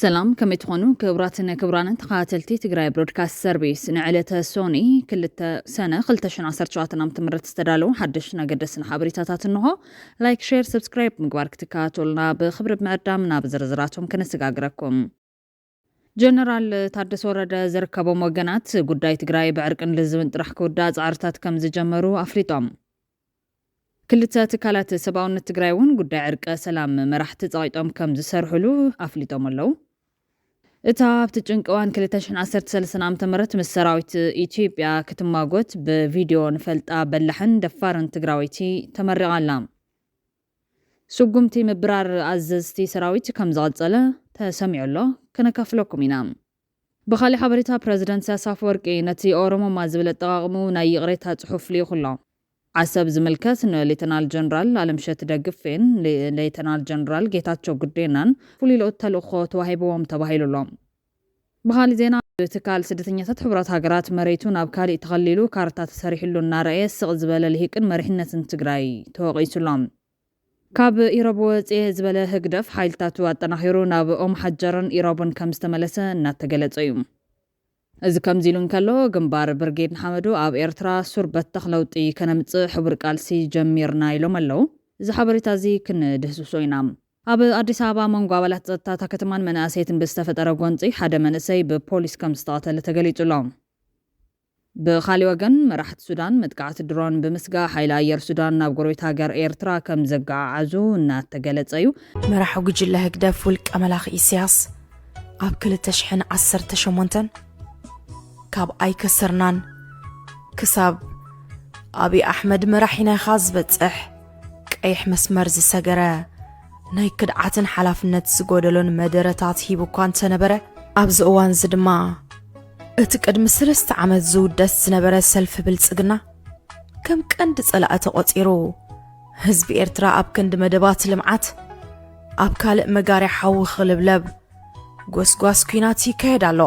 ሰላም፣ ከመይ ትኾኑ ክቡራትን ክቡራንን ተኸታተልቲ ትግራይ ብሮድካስት ሰርቪስ? ንዕለተ ሶኒ ክልተ ሰነ ክልተ ሽሕን ዓሰርተ ሸውዓተን ዓመተ ምህረት ዝተዳለዉ ሓደሽን ኣገደስን ሓበሬታታት እንሆ። ላይክ፣ ሼር፣ ሰብስክራይብ ምግባር ክትከታተሉና ብኽብሪ ብምዕዳም ናብ ዝርዝራቶም ከነሰጋግረኩም። ጀነራል ታደሰ ወረደ ዝርከቦም ወገናት ጉዳይ ትግራይ ብዕርቅን ልዝብን ጥራሕ ክውዳእ ጻዕርታት ከም ዝጀመሩ ኣፍሊጦም። ክልተ ትካላት ሰብኣውነት ትግራይ እውን ጉዳይ ዕርቀ ሰላም መራሕቲ ጸቒጦም ከም ዝሰርሕሉ ኣፍሊጦም ኣለዉ። እታ ኣብቲ ጭንቂ እዋን ክልተ ሽሕን ዓሰርተ ሰለስተን ዓመተ ምህረት ምስ ሰራዊት ኢትዮጵያ ክትማጎት ብቪድዮ ንፈልጣ በላሕን ደፋርን ትግራወይቲ ተመሪቓ ኣላ። ስጉምቲ ምብራር ኣዘዝቲ ሰራዊት ከም ዝቐጸለ ተሰሚዑ ኣሎ፣ ከነካፍለኩም ኢና። ብኻሊእ ሓበሬታ፣ ፕረዚደንት ኢሳያስ ኣፈወርቂ ነቲ ኦሮሞማ ዝብል ኣጠቓቕምኡ ናይ ይቕሬታ ጽሑፍ ልኢኹ ኣሎ። ዓሰብ ዝምልከት ንሌተናል ጀነራል ኣለምሸት ደግፌን ሌ-፣ ሌተናል ጀነራል ጌታቸው ጉዴናን ፍሉይ ልኡኽ ተልእኾ ተዋሂብዎም ተባሂሉ ኣሎ። ብኻሊእ ዜና፣ ብትካል ስደተኛታት ሕቡራት ሃገራት መሬቱ ናብ ካሊእ ተኸሊሉ ካርታ ተሰሪሕሉ እናረኣየ ስቕ ዝበለ ልሂቅን መሪሕነትን ትግራይ ተወቒሱ ኣሎ። ካብ ኢሮብ ወፅኤ ዝበለ ህግደፍ ሓይልታቱ ኣጠናኺሩ ናብ ኦም ሓጀርን ኢሮብን ከም ዝተመለሰ እናተገለጸ እዩ። እዚ ከምዚ ኢሉ እንከሎ፣ ግንባር ብርጌድ ንሓመዱ ኣብ ኤርትራ ሱር በተኽ ለውጢ ከነምጽእ ሕቡር ቃልሲ ጀሚርና ኢሎም ኣለዉ። እዚ ሓበሬታ እዚ ክንድህስሶ ኢና። ኣብ ኣዲስ ኣበባ መንጎ ኣባላት ጸጥታ እታ ከተማን መናእሰይትን ብዝተፈጠረ ጎንጺ ሓደ መንእሰይ ብፖሊስ ከም ዝተቐተለ ተገሊጹ ኣሎ። ብኻሊእ ወገን፣ መራሕቲ ሱዳን መጥቃዕቲ ድሮን ብምስጋእ ሓይሊ ኣየር ሱዳን ናብ ጎረቤት ሃገር ኤርትራ ከም ዘገዓዓዙ እናተገለጸ እዩ። መራሒ ጉጅለ ህግደፍ ውልቀ መላኺ ኢሳያስ ኣብ ክልተ ሽሕን ዓሰርተ ሸሞንተን ካብ ኣይከሰርናን ክሳብ ኣብይ ኣሕመድ መራሒና ኢኻ ዝበጽሕ ቀይሕ መስመር ዝሰገረ ናይ ክድዓትን ሓላፍነት ዝጎደሎን መደረታት ሂቡ እኳ እንተነበረ፣ ኣብዚ እዋን እዚ ድማ እቲ ቅድሚ ሰለስተ ዓመት ዝውደስ ዝነበረ ሰልፊ ብልጽግና ከም ቀንዲ ጸላኢ ተቖጺሩ፣ ህዝቢ ኤርትራ ኣብ ክንዲ መደባት ልምዓት ኣብ ካልእ መጋርያ ሓዊ ክልብለብ ጎስጓስ ኲናት ይካየድ ኣሎ።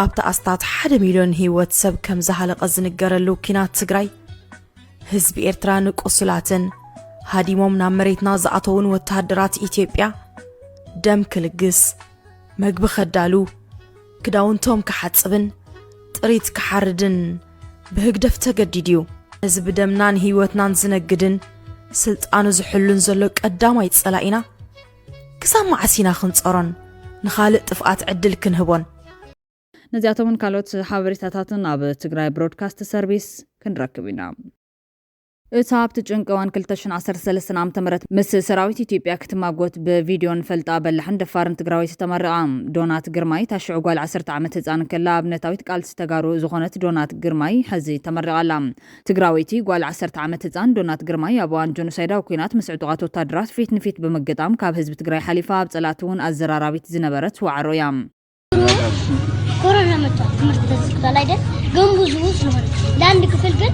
ኣብቲ ኣስታት ሓደ ሚልዮን ህይወት ሰብ ከም ዝሃለቐ ዝንገረሉ ኲናት ትግራይ፣ ህዝቢ ኤርትራ ንቁሱላትን ሃዲሞም ናብ መሬትና ዝኣተዉን ወተሃደራት ኢትዮጵያ ደም ክልግስ፣ መግቢ ከዳሉ፣ ክዳውንቶም ክሓጽብን ጥሪት ክሓርድን ብህግደፍ ተገዲዱ እዩ። እዚ ብደምናን ህይወትናን ዝነግድን ስልጣኑ ዝሕሉን ዘሎ ቀዳማይ ጸላኢና፣ ክሳብ መዓስ ኢና ክንጸሮን ንኻልእ ጥፍኣት ዕድል ክንህቦን? ነዚኣቶምን ካልኦት ሓበሬታታትን ኣብ ትግራይ ብሮድካስት ሰርቪስ ክንረክብ ኢና። እታ ኣብቲ ጭንቂ እዋን ክልተ ሽሕን ዓሰርተ ሰለስተን ዓመተ ምህረት ምስ ሰራዊት ኢትዮጵያ ክትማጎት ብቪድዮ ንፈልጣ በላሕን ደፋርን ትግራወይቲ ተመሪቓ። ዶናት ግርማይ፣ እታ ሽዑ ጓል ዓሰርተ ዓመት ህፃን ከላ ኣብነታዊት ቃልሲ ተጋሩ ዝኾነት ዶናት ግርማይ፣ ሕዚ ተመሪቓ ኣላ። ትግራወይቲ ጓል ዓሰርተ ዓመት ህፃን ዶናት ግርማይ፣ ኣብ እዋን ጀኖሳይዳዊ ኲናት ምስ ዕጡቓት ወታደራት ፊት ንፊት ብምግጣም፣ ካብ ህዝቢ ትግራይ ሓሊፋ ኣብ ፀላእቲ እውን ኣዘራራቢት ዝነበረት ዋዕሮ እያ። ኮሮና መጥቶ ትምህርቲ ተዘግቷል አይደል? ገንቡ ዝቡ ስለሆነ ለአንድ ክፍል ግን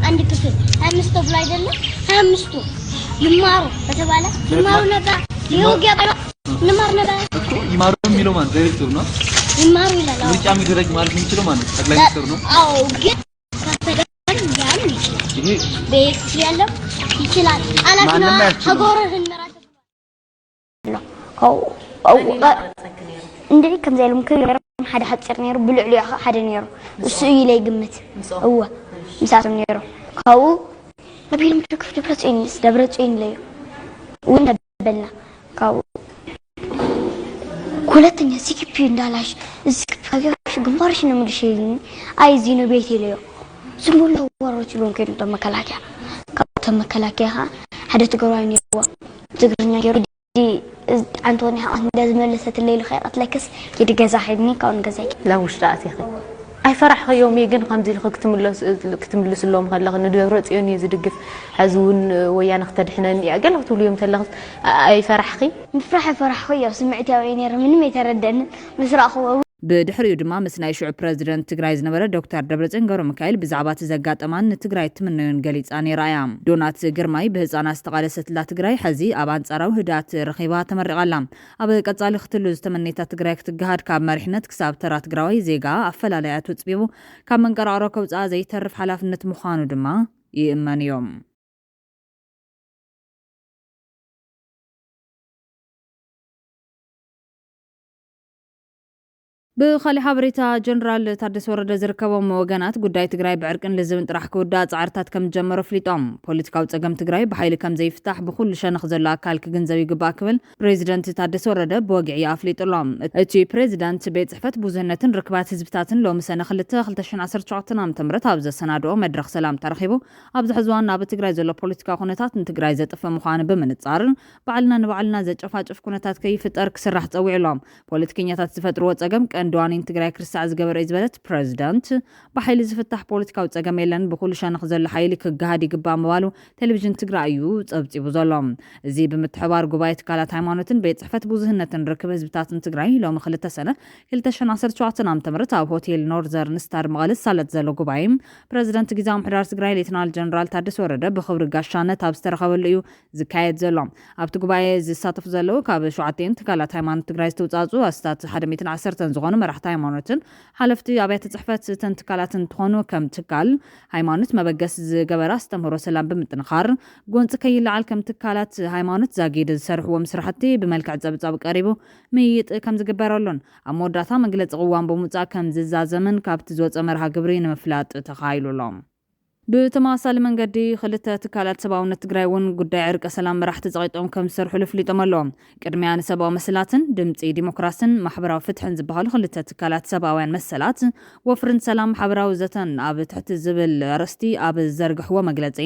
አንድ ክፍል ሀያ አምስት ተብሎ አይደለም? ሀያ አምስቱ ይማሩ ከተባለ ይማሩ ነበር። ይውጊያ ባይኖ እንማር ነበር። እኮ ይማሩ የሚለው ማለት ዳይሬክተሩ ነው። ይማሩ ይላል። አዎ። ምርጫ የሚደረግ ማለት የሚችለው ማለት ጠቅላይ ሚኒስትሩ ነው። አዎ፣ ግን ከፈለገ ሊያምን ይችላል። ይሄ በኤክስ ያለው ይችላል። አላት ማንም ነው አያስችልም። ሀገርህን መራት። ኣሎ። ካብኡ ኣብኡ እንደ ከምዚ ኢሎም ክብ ነይሮም፣ ሓደ ሓፂር ነይሩ፣ ብልዕሊኡ ከዓ ሓደ ነይሩ። እሱ እዩ ኢለ ይግምት። ምስኦም? እወ፣ ምስኣቶም ነይሩ። ካብኡ ኣቢሎም ደገፍ ደብረፅዮን እዩ፣ ደብረፅዮን ኢለዮ እውን ተበልና። ካብኡ ሁለተኛ ሲኪፒ እንዳላሽ፣ እዚ ሲኪፒ ካገባሽ ግንባርሽ ነው የምልሽ ይልኝ። አይ እዚህ ነው ቤት ይለዮ። ዝም ብሎ ወሮች ብሎም ከይዶም እቶም መከላከያ። ካብቶም መከላከያ ከዓ ሓደ ትግራዋይ ነይርዎ። ትግርኛ ገይሩ ዲ-፣ እዚ ኣንቶኒ ሓቆት እንደ ዝመለሰትለይ ኢሉ ከይቀትለክስ ኪዲ ገዛ ሒድኒ ካብኡ ንገዛይ። ናብ ውሽጢ ኣቲኺ ኣይፈራሕኽዮምን እዩ፣ ግን ከምዚ ኢልኺ ክትምለስ-፣ ክትምልስሎም ከለኺ ንደብረ ጽዮን እዩ ዝድግፍ፣ ሕዚ እውን ወያነ ክተድሕነኒ እያ ገለ ክትብልዮም ከለኺ ኣይፈራሕኺ? ምፍራሕ ኣይፈራሕኹ እዮ፣ ስምዒታዊ እየ ነይረ፣ ምንም ኣይተረደንን ምስ ረኣኽዎ። ብድሕሪኡ ድማ ምስ ናይ ሽዑ ፕረዚደንት ትግራይ ዝነበረ ዶክተር ደብረጽዮን ገብረሚካኤል ብዛዕባ እቲ ዘጋጠማን ንትግራይ እትምነዮን ገሊጻ ነይራ እያ። ዶናት ግርማይ ብህጻናት ዝተቓለሰትላ ትግራይ ሕዚ ኣብ ኣንጻራዊ ህድኣት ረኺባ ተመሪቓ ኣላ። ኣብ ቀጻሊ ክትህሉ ዝተመነየታ ትግራይ ክትገሃድ ካብ መሪሕነት ክሳብ ተራ ትግራዋይ ዜጋ ኣፈላላያቱ ጽቢቡ ካብ መንቀራቕሮ ከውጽኣ ዘይተርፍ ሓላፍነት ምዃኑ ድማ ይእመን እዮም። ብኻሊእ ሓበሬታ፣ ጀነራል ታደሰ ወረደ ዝርከቦም ወገናት ጉዳይ ትግራይ ብዕርቅን ልዝብን ጥራሕ ክውዳእ ፃዕርታት ከም ዝጀመሩ ኣፍሊጦም። ፖለቲካዊ ፀገም ትግራይ ብሓይሊ ከም ዘይፍታሕ ብኩሉ ሸነኽ ዘሎ ኣካል ክግንዘብ ይግባእ ክብል ፕሬዚደንት ታደሰ ወረደ ብወግዒ ኣፍሊጡ ኣሎ። እቲ ፕሬዚዳንት ቤት ፅሕፈት ብዙህነትን ርክባት ህዝብታትን ሎሚ ሰነ ክልተ ክልተ ሽሕን ዓሰርተ ሸውዓተን ዓመተ ምህረት ኣብ ዘሰናድኦ መድረኽ ሰላም ተረኺቡ ኣብዚ ሕዚ እዋን ኣብ ትግራይ ዘሎ ፖለቲካዊ ኩነታት ንትግራይ ዘጥፍእ ምዃኑ ብምንፃር ባዕልና ንባዕልና ዘጨፋጭፍ ኩነታት ከይፍጠር ክስራሕ ፀዊዑ ኣሎ። ፖለቲከኛታት ዝፈጥርዎ ፀገም ቀንዲ ዋኒን ትግራይ ክርሳዕ ዝገበረ እዩ ዝበለት ፕሬዚዳንት፣ ብሓይሊ ዝፍታሕ ፖለቲካዊ ፀገም የለን፣ ብኩሉ ሸነኽ ዘሎ ሓይሊ ክገሃድ ይግባእ ምባሉ ቴሌቪዥን ትግራይ እዩ ፀብፂቡ ዘሎ። እዚ ብምትሕባር ጉባኤ ትካላት ሃይማኖትን ቤት ፅሕፈት ብዙህነትን ርክብ ህዝብታትን ትግራይ ሎሚ ክልተ ሰነ ክልተ ሽሕን ዓሰርተ ሸውዓተን ዓመተ ምህረት ኣብ ሆቴል ኖርዘርን ስታር መቐለ ዝሳለጥ ዘሎ ጉባኤ ፕሬዚዳንት ግዝያዊ ምሕዳር ትግራይ ሌተናል ጀነራል ታደሰ ወረደ ብኽብሪ ጋሻነት ኣብ ዝተረኸበሉ እዩ ዝካየድ ዘሎ። ኣብቲ ጉባኤ ዝሳተፉ ዘለዉ ካብ ሸውዓቲኤን ትካላት ሃይማኖት ትግራይ ዝተውፃእፁ ኣስታት ሓደ ሚእትን ዓሰርተን ዝኾኑ መራሕቲ ሃይማኖትን ሓለፍቲ ኣብያተ ፅሕፈት እተን ትካላት እንትኾኑ፣ ከም ትካል ሃይማኖት መበገሲ ዝገበረ ኣስተምህሮ ሰላም ብምጥንኻር፣ ጎንፂ ከይለዓል ከም ትካላት ሃይማኖት ዛጊድ ዝሰርሕዎም ስራሕቲ ብመልክዕ ፀብፃብ ቀሪቡ ምይይጥ ከም ዝግበረሉን ኣብ መወዳእታ መግለፂ ቅዋም ብምውፃእ ከም ዝዛዘምን ካብቲ ዝወፀ መርሃ ግብሪ ንምፍላጥ ተኻይሉ ኣሎ። ብተመሳሳሊ መንገዲ፣ ክልተ ትካላት ሰብኣውነት ትግራይ እውን ጉዳይ ዕርቀ ሰላም መራሕቲ ፀቒጦም ከም ዝሰርሕሉ ኣፍሊጦም ኣለዉ። ቅድሚያ ንሰብኣዊ መሰላትን ድምፂ ዲሞክራስን ማሕበራዊ ፍትሕን ዝበሃሉ ክልተ ትካላት ሰብኣውያን መሰላት፣ ወፍርን ሰላም ማሕበራዊ ዘተን ኣብ ትሕቲ ዝብል ኣርእስቲ ኣብ ዝዘርግሕዎ መግለፂ፣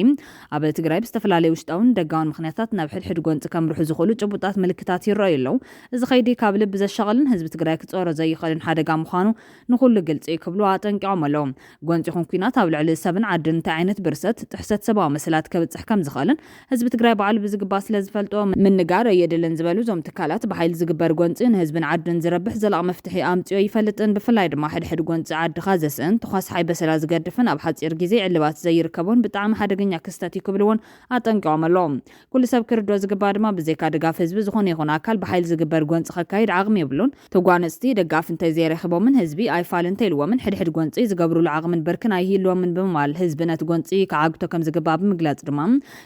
ኣብ ትግራይ ብዝተፈላለዩ ውሽጣውን ደጋውን ምኽንያታት ናብ ሕድሕድ ጎንፂ ከምርሑ ዝኽእሉ ጭቡጣት ምልክታት ይረኣዩ ኣለዉ። እዚ ከይዲ ካብ ልቢ ዘሻቕልን ህዝቢ ትግራይ ክፀሮ ዘይኽእልን ሓደጋ ምዃኑ ንኹሉ ግልፂ እዩ ክብሉ ኣጠንቂቖም ኣለዉ። ጎንፂ ይኹን ኲናት ኣብ ልዕሊ ሰብን ዓድን እንታይ ዓይነት ብርሰት ጥሕሰት ሰብኣዊ መሰላት ከብፅሕ ከም ዝኽእልን ህዝቢ ትግራይ ባዕሉ ብዝግባእ ስለ ዝፈልጦ ምንጋር ኣየድልን ዝበሉ እዞም ትካላት፣ ብሓይሊ ዝግበር ጎንፂ ንህዝብን ዓድን ዝረብሕ ዘላቒ መፍትሒ ኣምፅኦ ኣይፈልጥን። ብፍላይ ድማ ሕድሕድ ጎንፂ ዓድኻ ዘስእን፣ ተዃስሓይ በሰላ ዝገድፍን ኣብ ሓፂር ግዜ ዕልባት ዘይርከቦን ብጣዕሚ ሓደገኛ ክስተት እዩ ክብሉ እውን ኣጠንቂቖም ኣለዉ። ኩሉ ሰብ ክርድኦ ዝግባእ ድማ ብዘይካ ድጋፍ ህዝቢ ዝኾነ ይኹን ኣካል ብሓይሊ ዝግበር ጎንፂ ከካይድ ዓቕሚ የብሉን። ተጓነፅቲ ደጋፊ እንተዘይረኺቦምን ህዝቢ ኣይፋል እንተኢልዎምን ሕድሕድ ጎንፂ ዝገብሩሉ ዓቕምን ብርክን ኣይህልዎምን ብምባል ህዝቢ ነቲ ጎንፂ ክዓግቶ ከም ዝግባእ ብምግላፅ ድማ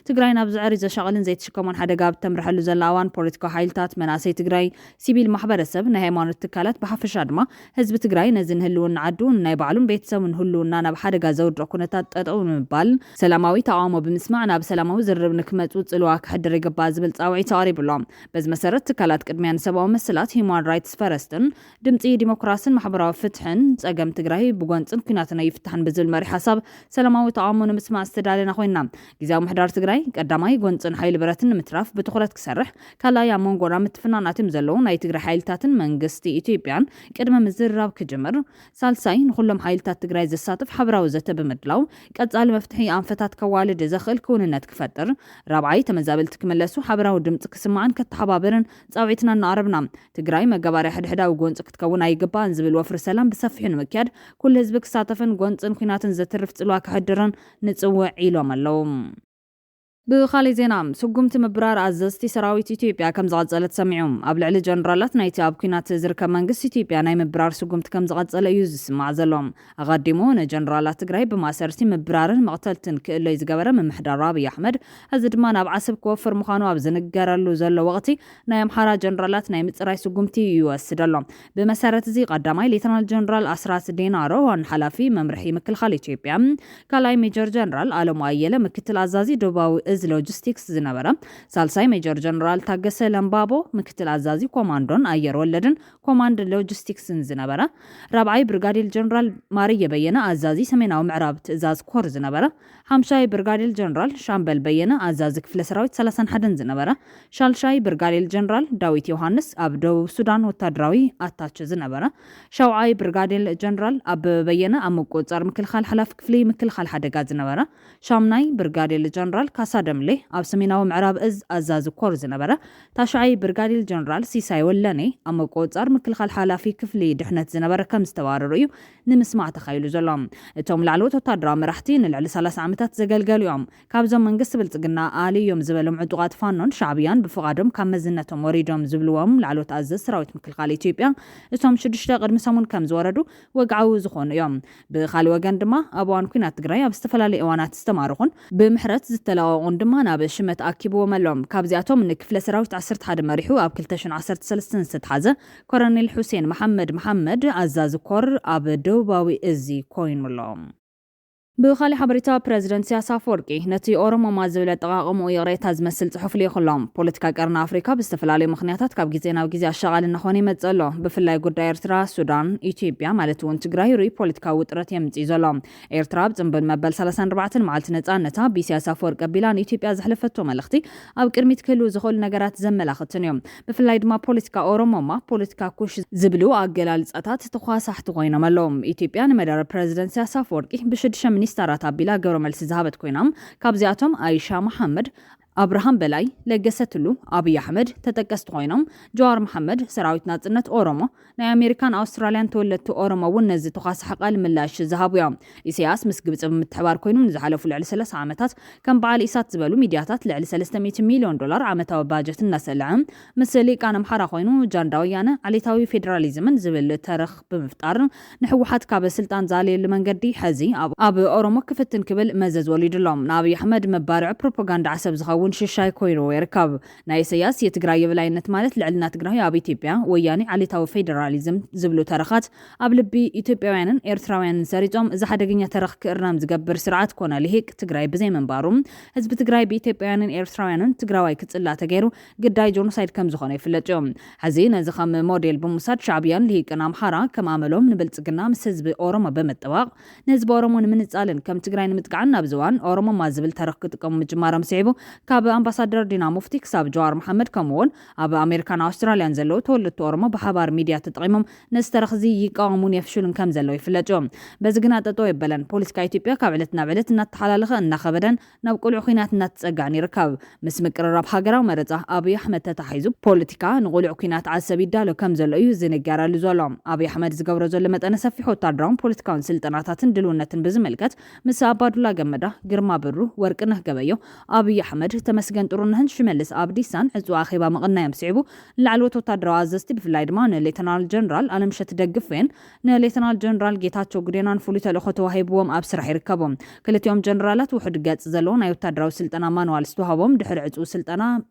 ትግራይ ናብ ዝዕሪ ዘሻቕልን ዘይትሽከሞን ሓደጋ ኣብ ተምርሐሉ ዘላ እዋን ፖለቲካዊ ሓይልታት፣ መናእሰይ ትግራይ፣ ሲቪል ማሕበረሰብ፣ ናይ ሃይማኖት ትካላት ብሓፈሻ ድማ ህዝቢ ትግራይ ነዚ ንህልውና ዓዱ፣ ንናይ ባዕሉን ቤተሰቡን ህልውና ናብ ሓደጋ ዘውድቕ ኩነታት ጠጠው ንምባል ሰላማዊ ተቓውሞ ብምስማዕ ናብ ሰላማዊ ዝርርብ ንክመፁ ፅልዋ ክሕድር ይግባእ ዝብል ፃውዒት ኣቕሪቡ ኣሎ። በዚ መሰረት ትካላት ቅድሚያ ንሰብኣዊ መሰላት፣ ሂውማን ራይትስ ፈረስትን ድምፂ ዲሞክራስን ማሕበራዊ ፍትሕን ፀገም ትግራይ ብጎንፅን ኲናትን ኣይፍታሕን ብዝብል መሪሕ ሓሳብ ሰላማዊ ተቓውሞ ንምስማዕ ዝተዳለና ኮይና፣ ግዝያዊ ምሕዳር ትግራይ ቀዳማይ ጎንፅን ሓይሊ ብረትን ንምትራፍ ብትኹረት ክሰርሕ፣ ካልኣይ ኣብ መንጎና ምትፍናን ኣትዮም ዘለዉ ናይ ትግራይ ሓይልታትን መንግስቲ ኢትዮጵያን ቅድመ ምዝርራብ ክጅምር፣ ሳልሳይ ንኹሎም ሓይልታት ትግራይ ዘሳትፍ ሓበራዊ ዘተ ብምድላው ቀፃሊ መፍትሒ ኣንፈታት ከዋልድ ዘኽእል ክውንነት ክፈጥር፣ ራብዓይ ተመዛበልቲ ክምለሱ ሓበራዊ ድምፂ ክስማዕን ከተሓባብርን ፃውዒትና እናቕረብና፣ ትግራይ መጋባርያ ሕድሕዳዊ ጎንፂ ክትከውን ኣይግባእን ዝብል ወፍሪ ሰላም ብሰፊሑ ንምክያድ ኩሉ ህዝቢ ክሳተፍን ጎንፅን ኲናትን ዘትርፍ ፅልዋ ክሕድርን ንፅውዕ ኢሎም ኣለዉ። ብኻሊእ ዜና፣ ስጉምቲ ምብራር ኣዘዝቲ ሰራዊት ኢትዮጵያ ከም ዝቐጸለ ተሰሚዑ። ኣብ ልዕሊ ጀነራላት ናይቲ ኣብ ኲናት ዝርከብ መንግስቲ ኢትዮጵያ ናይ ምብራር ስጉምቲ ከም ዝቐጸለ እዩ ዝስማዕ ዘሎ። ኣቐዲሙ ንጀነራላት ትግራይ ብማእሰርቲ ምብራርን መቕተልትን ክእለዩ ዝገበረ ምምሕዳር ኣብይ ኣሕመድ፣ እዚ ድማ ናብ ዓሰብ ክወፍር ምዃኑ ኣብ ዝንገረሉ ዘሎ ወቕቲ፣ ናይ ኣምሓራ ጀነራላት ናይ ምጽራይ ስጉምቲ ይወስድ ኣሎ። ብመሰረት እዚ ቀዳማይ ሌተናል ጀነራል ኣስራት ዴናሮ ዋና ሓላፊ መምርሒ ምክልኻል ኢትዮጵያ፣ ካልኣይ ሜጀር ጀነራል ኣለሙ ኣየለ ምክትል ኣዛዚ ደቡባዊ እዝ ሎጂስቲክስ ዝነበረ፣ ሳልሳይ ሜጀር ጀነራል ታገሰ ለምባቦ ምክትል ኣዛዚ ኮማንዶን ኣየር ወለድን ኮማንድ ሎጂስቲክስን ዝነበረ፣ ራብዓይ ብርጋዴር ጀነራል ማርየ በየነ ኣዛዚ ሰሜናዊ ምዕራብ ትእዛዝ ኮር ዝነበረ፣ ሓምሻይ ብርጋዴር ጀነራል ሻምበል በየነ ኣዛዚ ክፍለ ሰራዊት ሰላሳን ሓደን ዝነበረ፣ ሻልሻይ ብርጋዴር ጀነራል ዳዊት ዮሃንስ ኣብ ደቡብ ሱዳን ወታደራዊ ኣታቸ ዝነበረ፣ ሻውዓይ ብርጋዴር ጀነራል ኣበበ በየነ ኣብ ምቁፅፃር ምክልኻል ሓላፊ ክፍሊ ምክልኻል ሓደጋ ዝነበረ፣ ሻምናይ ብርጋዴር ጀነራል ካሳ ደምሌ ኣብ ሰሜናዊ ምዕራብ እዝ ኣዛዚ ኮር ዝነበረ፣ ታሽዓይ ብርጋዴር ጀነራል ሲሳይ ወለኔ ኣብ ምቁፅፃር ምክልኻል ሓላፊ ክፍሊ ድሕነት ዝነበረ ከም ዝተባረሩ እዩ ንምስማዕ ተኻይሉ ዘሎ። እቶም ላዕለዎት ወታደራዊ መራሕቲ ንልዕሊ ሰላሳ ዓመታት ዘገልገሉ እዮም። ካብዞም መንግስቲ ብልጽግና ኣልዮም ዝበሎም ዕጡቓት ፋኖን ሻዕብያን ብፍቓዶም ካብ መዝነቶም ወሪዶም ዝብልዎም ላዕለዎት ኣዘዝ ሰራዊት ምክልኻል ኢትዮጵያ፣ እቶም ሽዱሽተ ቅድሚ ሰሙን ከም ዝወረዱ ወግዓዊ ዝኾኑ እዮም። ብኻልእ ወገን ድማ ኣብ እዋን ኲናት ትግራይ ኣብ ዝተፈላለዩ እዋናት ዝተማረኹን ብምሕረት ዝተለቐቑን ድማ ናብ ሽመት ኣኪብዎም ኣሎ። ካብዚኣቶም ንክፍለ ሰራዊት ዓሰርተ ሓደ መሪሑ ኣብ ክልተ ሽሕን ዓሰርተ ሰለስተን ዝተትሓዘ ኮረኔል ሑሴን መሓመድ መሓመድ ኣዛዚ ኮር ኣብ ደቡባዊ እዚ ኮይኑ ኣሎ። ብኻሊእ ሓበሬታ፣ ፕረዚደንት ኢሳያስ ኣፈወርቂ ነቲ ኦሮሞማ ዝብል ኣጠቓቕምኡ ይቕሬታ ዝመስል ጽሑፍ ልኢኹሎም። ፖለቲካ ቀርኒ ኣፍሪካ ብዝተፈላለዩ ምኽንያታት ካብ ግዜ ናብ ግዜ ኣሻቓሊ እናኾነ ይመጽእ ኣሎ። ብፍላይ ጉዳይ ኤርትራ፣ ሱዳን፣ ኢትዮጵያ ማለት እውን ትግራይ ርኡይ ፖለቲካዊ ውጥረት የምጽእ ዘሎ። ኤርትራ ኣብ ጽንብል መበል ሰላሳን ኣርባዕተን መዓልቲ ነጻነታ ብኢሳያስ ኣፈወርቂ ኣቢላ ንኢትዮጵያ ዘሕለፈቶ መልእኽቲ ኣብ ቅድሚት ክህልዉ ዝኽእሉ ነገራት ዘመላኽትን እዮም። ብፍላይ ድማ ፖለቲካ ኦሮሞማ ፖለቲካ ኩሽ ዝብሉ ኣገላልጻታት ተኳሳሕቲ ኮይኖም ኣለዉ። ኢትዮጵያ ንመደረ ፕረዚደንት ኢሳያስ ኣፈወርቂ ብሽዱሽተ ሚኒስተራት ኣቢላ ግብረ መልሲ ዝሃበት ኮይና፣ ካብዚኣቶም ኣይሻ መሓመድ፣ ኣብርሃም በላይ፣ ለገሰ ቱሉ፣ ኣብይ ኣሕመድ ተጠቀስቲ ኮይኖም፣ ጀዋር መሓመድ፣ ሰራዊት ናጽነት ኦሮሞ፣ ናይ ኣሜሪካን ኣውስትራልያን ተወለድቲ ኦሮሞ እውን ነዚ ተኳሳሒ ቃል ምላሽ ዝሃቡ እዮም። ኢሳያስ ምስ ግብጺ ብምትሕባር ኮይኑ ንዝሓለፉ ልዕሊ ሰላሳ ዓመታት ከም በዓል ኢሳት ዝበሉ ሚድያታት ልዕሊ ሰለስተ ሚእቲ ሚልዮን ዶላር ዓመታዊ ባጀት እናሰልዐ፣ ምስ ሊቃን ኣምሓራ ኮይኑ ጃንዳ ወያነ ዓሌታዊ ፌዴራሊዝምን ዝብል ተረኽ ብምፍጣር ንህወሓት ካብ ስልጣን ዝኣለየሉ መንገዲ ሐዚ ኣብ፣ ኣብ ኦሮሞ ክፍትን ክብል መዘዝ ወሊዱ ኣሎ። ንኣብይ ኣሕመድ መባርዒ ፕሮፓጋንዳ ዓሰብ ዝኸውን ሽሻይ ኮይኑ ይርከብ። ናይ ኢሳያስ የትግራይ የበላይነት ማለት ልዕልና ትግራይ ኣብ ኢትዮጵያ፣ ወያኔ ዓሌታዊ ፌዴራሊዝም ዝብሉ ተረኻት ኣብ ልቢ ኢትዮጵያውያንን ኤርትራውያንን ሰሪጾም፣ እዚ ሓደገኛ ተረኽ ክእረም ዝገብር ስርዓት ኮነ ልሂቅ ትግራይ ብዘይ ምንባሩ፣ ህዝቢ ትግራይ ብኢትዮጵያውያንን ኤርትራውያንን ትግራዋይ ክጽላእ ተገይሩ ግዳይ ጆኖሳይድ ከም ዝኾነ ይፍለጥ እዩ። ሕዚ ነዚ ከም ሞዴል ብምውሳድ ሻዕብያን ልሂቅን ኣምሓራ ከም ኣመሎም ንብልጽግና ምስ ህዝቢ ኦሮሞ ብምጥባቕ ንህዝቢ ኦሮሞ ንምንጻልን ከም ትግራይ ንምጥቃዕን ኣብዚ እዋን ኦሮሞማ ዝብል ተረኽ ክጥቀሙ ምጅማሮም ስዒቡ ካብ ኣምባሳደር ዲና ሙፍቲ ክሳብ ጀዋር መሓመድ ከምኡ እውን ኣብ ኣሜሪካን ኣውስትራልያን ዘለዉ ተወለድቲ ኦሮሞ ብሓባር ሚድያ ተጠቒሞም ነዚ ተረኽ እዚ ይቃወሙን የፍሽሉን ከም ዘለዉ ይፍለጥ እዩ። በዚ ግና ጠጠው የበለን። ፖለቲካ ኢትዮጵያ ካብ ዕለት ናብ ዕለት እናተሓላለኸ እናኸበደን ናብ ቅሉዕ ኲናት እናተጸጋዕን ይርከብ። ምስ ምቅርራብ ሃገራዊ መረጻ ኣብይ ኣሕመድ ተታሒዙ ፖለቲካ ንቕሉዕ ኲናት ዓሰብ ይዳሎ ከም ዘሎ እዩ ዝንገረሉ ዘሎ። ኣብይ ኣሕመድ ዝገብሮ ዘሎ መጠነ ሰፊሕ ወታደራውን ፖለቲካውን ስልጠናታትን ድልውነትን ብዝምልከት ምስ ኣባዱላ ገመዳ፣ ግርማ ብሩ፣ ወርቅነህ ገበዮ፣ ኣብይ ኣሕመድ፣ ተመስገን ጥሩነህን ሽመልስ ኣብዲሳን ዕጹ ኣኼባ ምቕናዮም ስዒቡ ንላዕለዎት ወታደራዊ ኣዘዝቲ ብፍላይ ድማ ንሌተናል ጀነራል ኣለምሸት ደግፌን ንሌተናል ጀነራል ጌታቸው ጉዴናን ፍሉይ ተልእኾ ተዋሂብዎም ኣብ ስራሕ ይርከቡ። ክልቲኦም ጀነራላት ውሑድ ገጽ ዘለዎ ናይ ወታደራዊ ስልጠና ማንዋል ዝተዋሃቦም ድሕሪ ዕጹ ስልጠና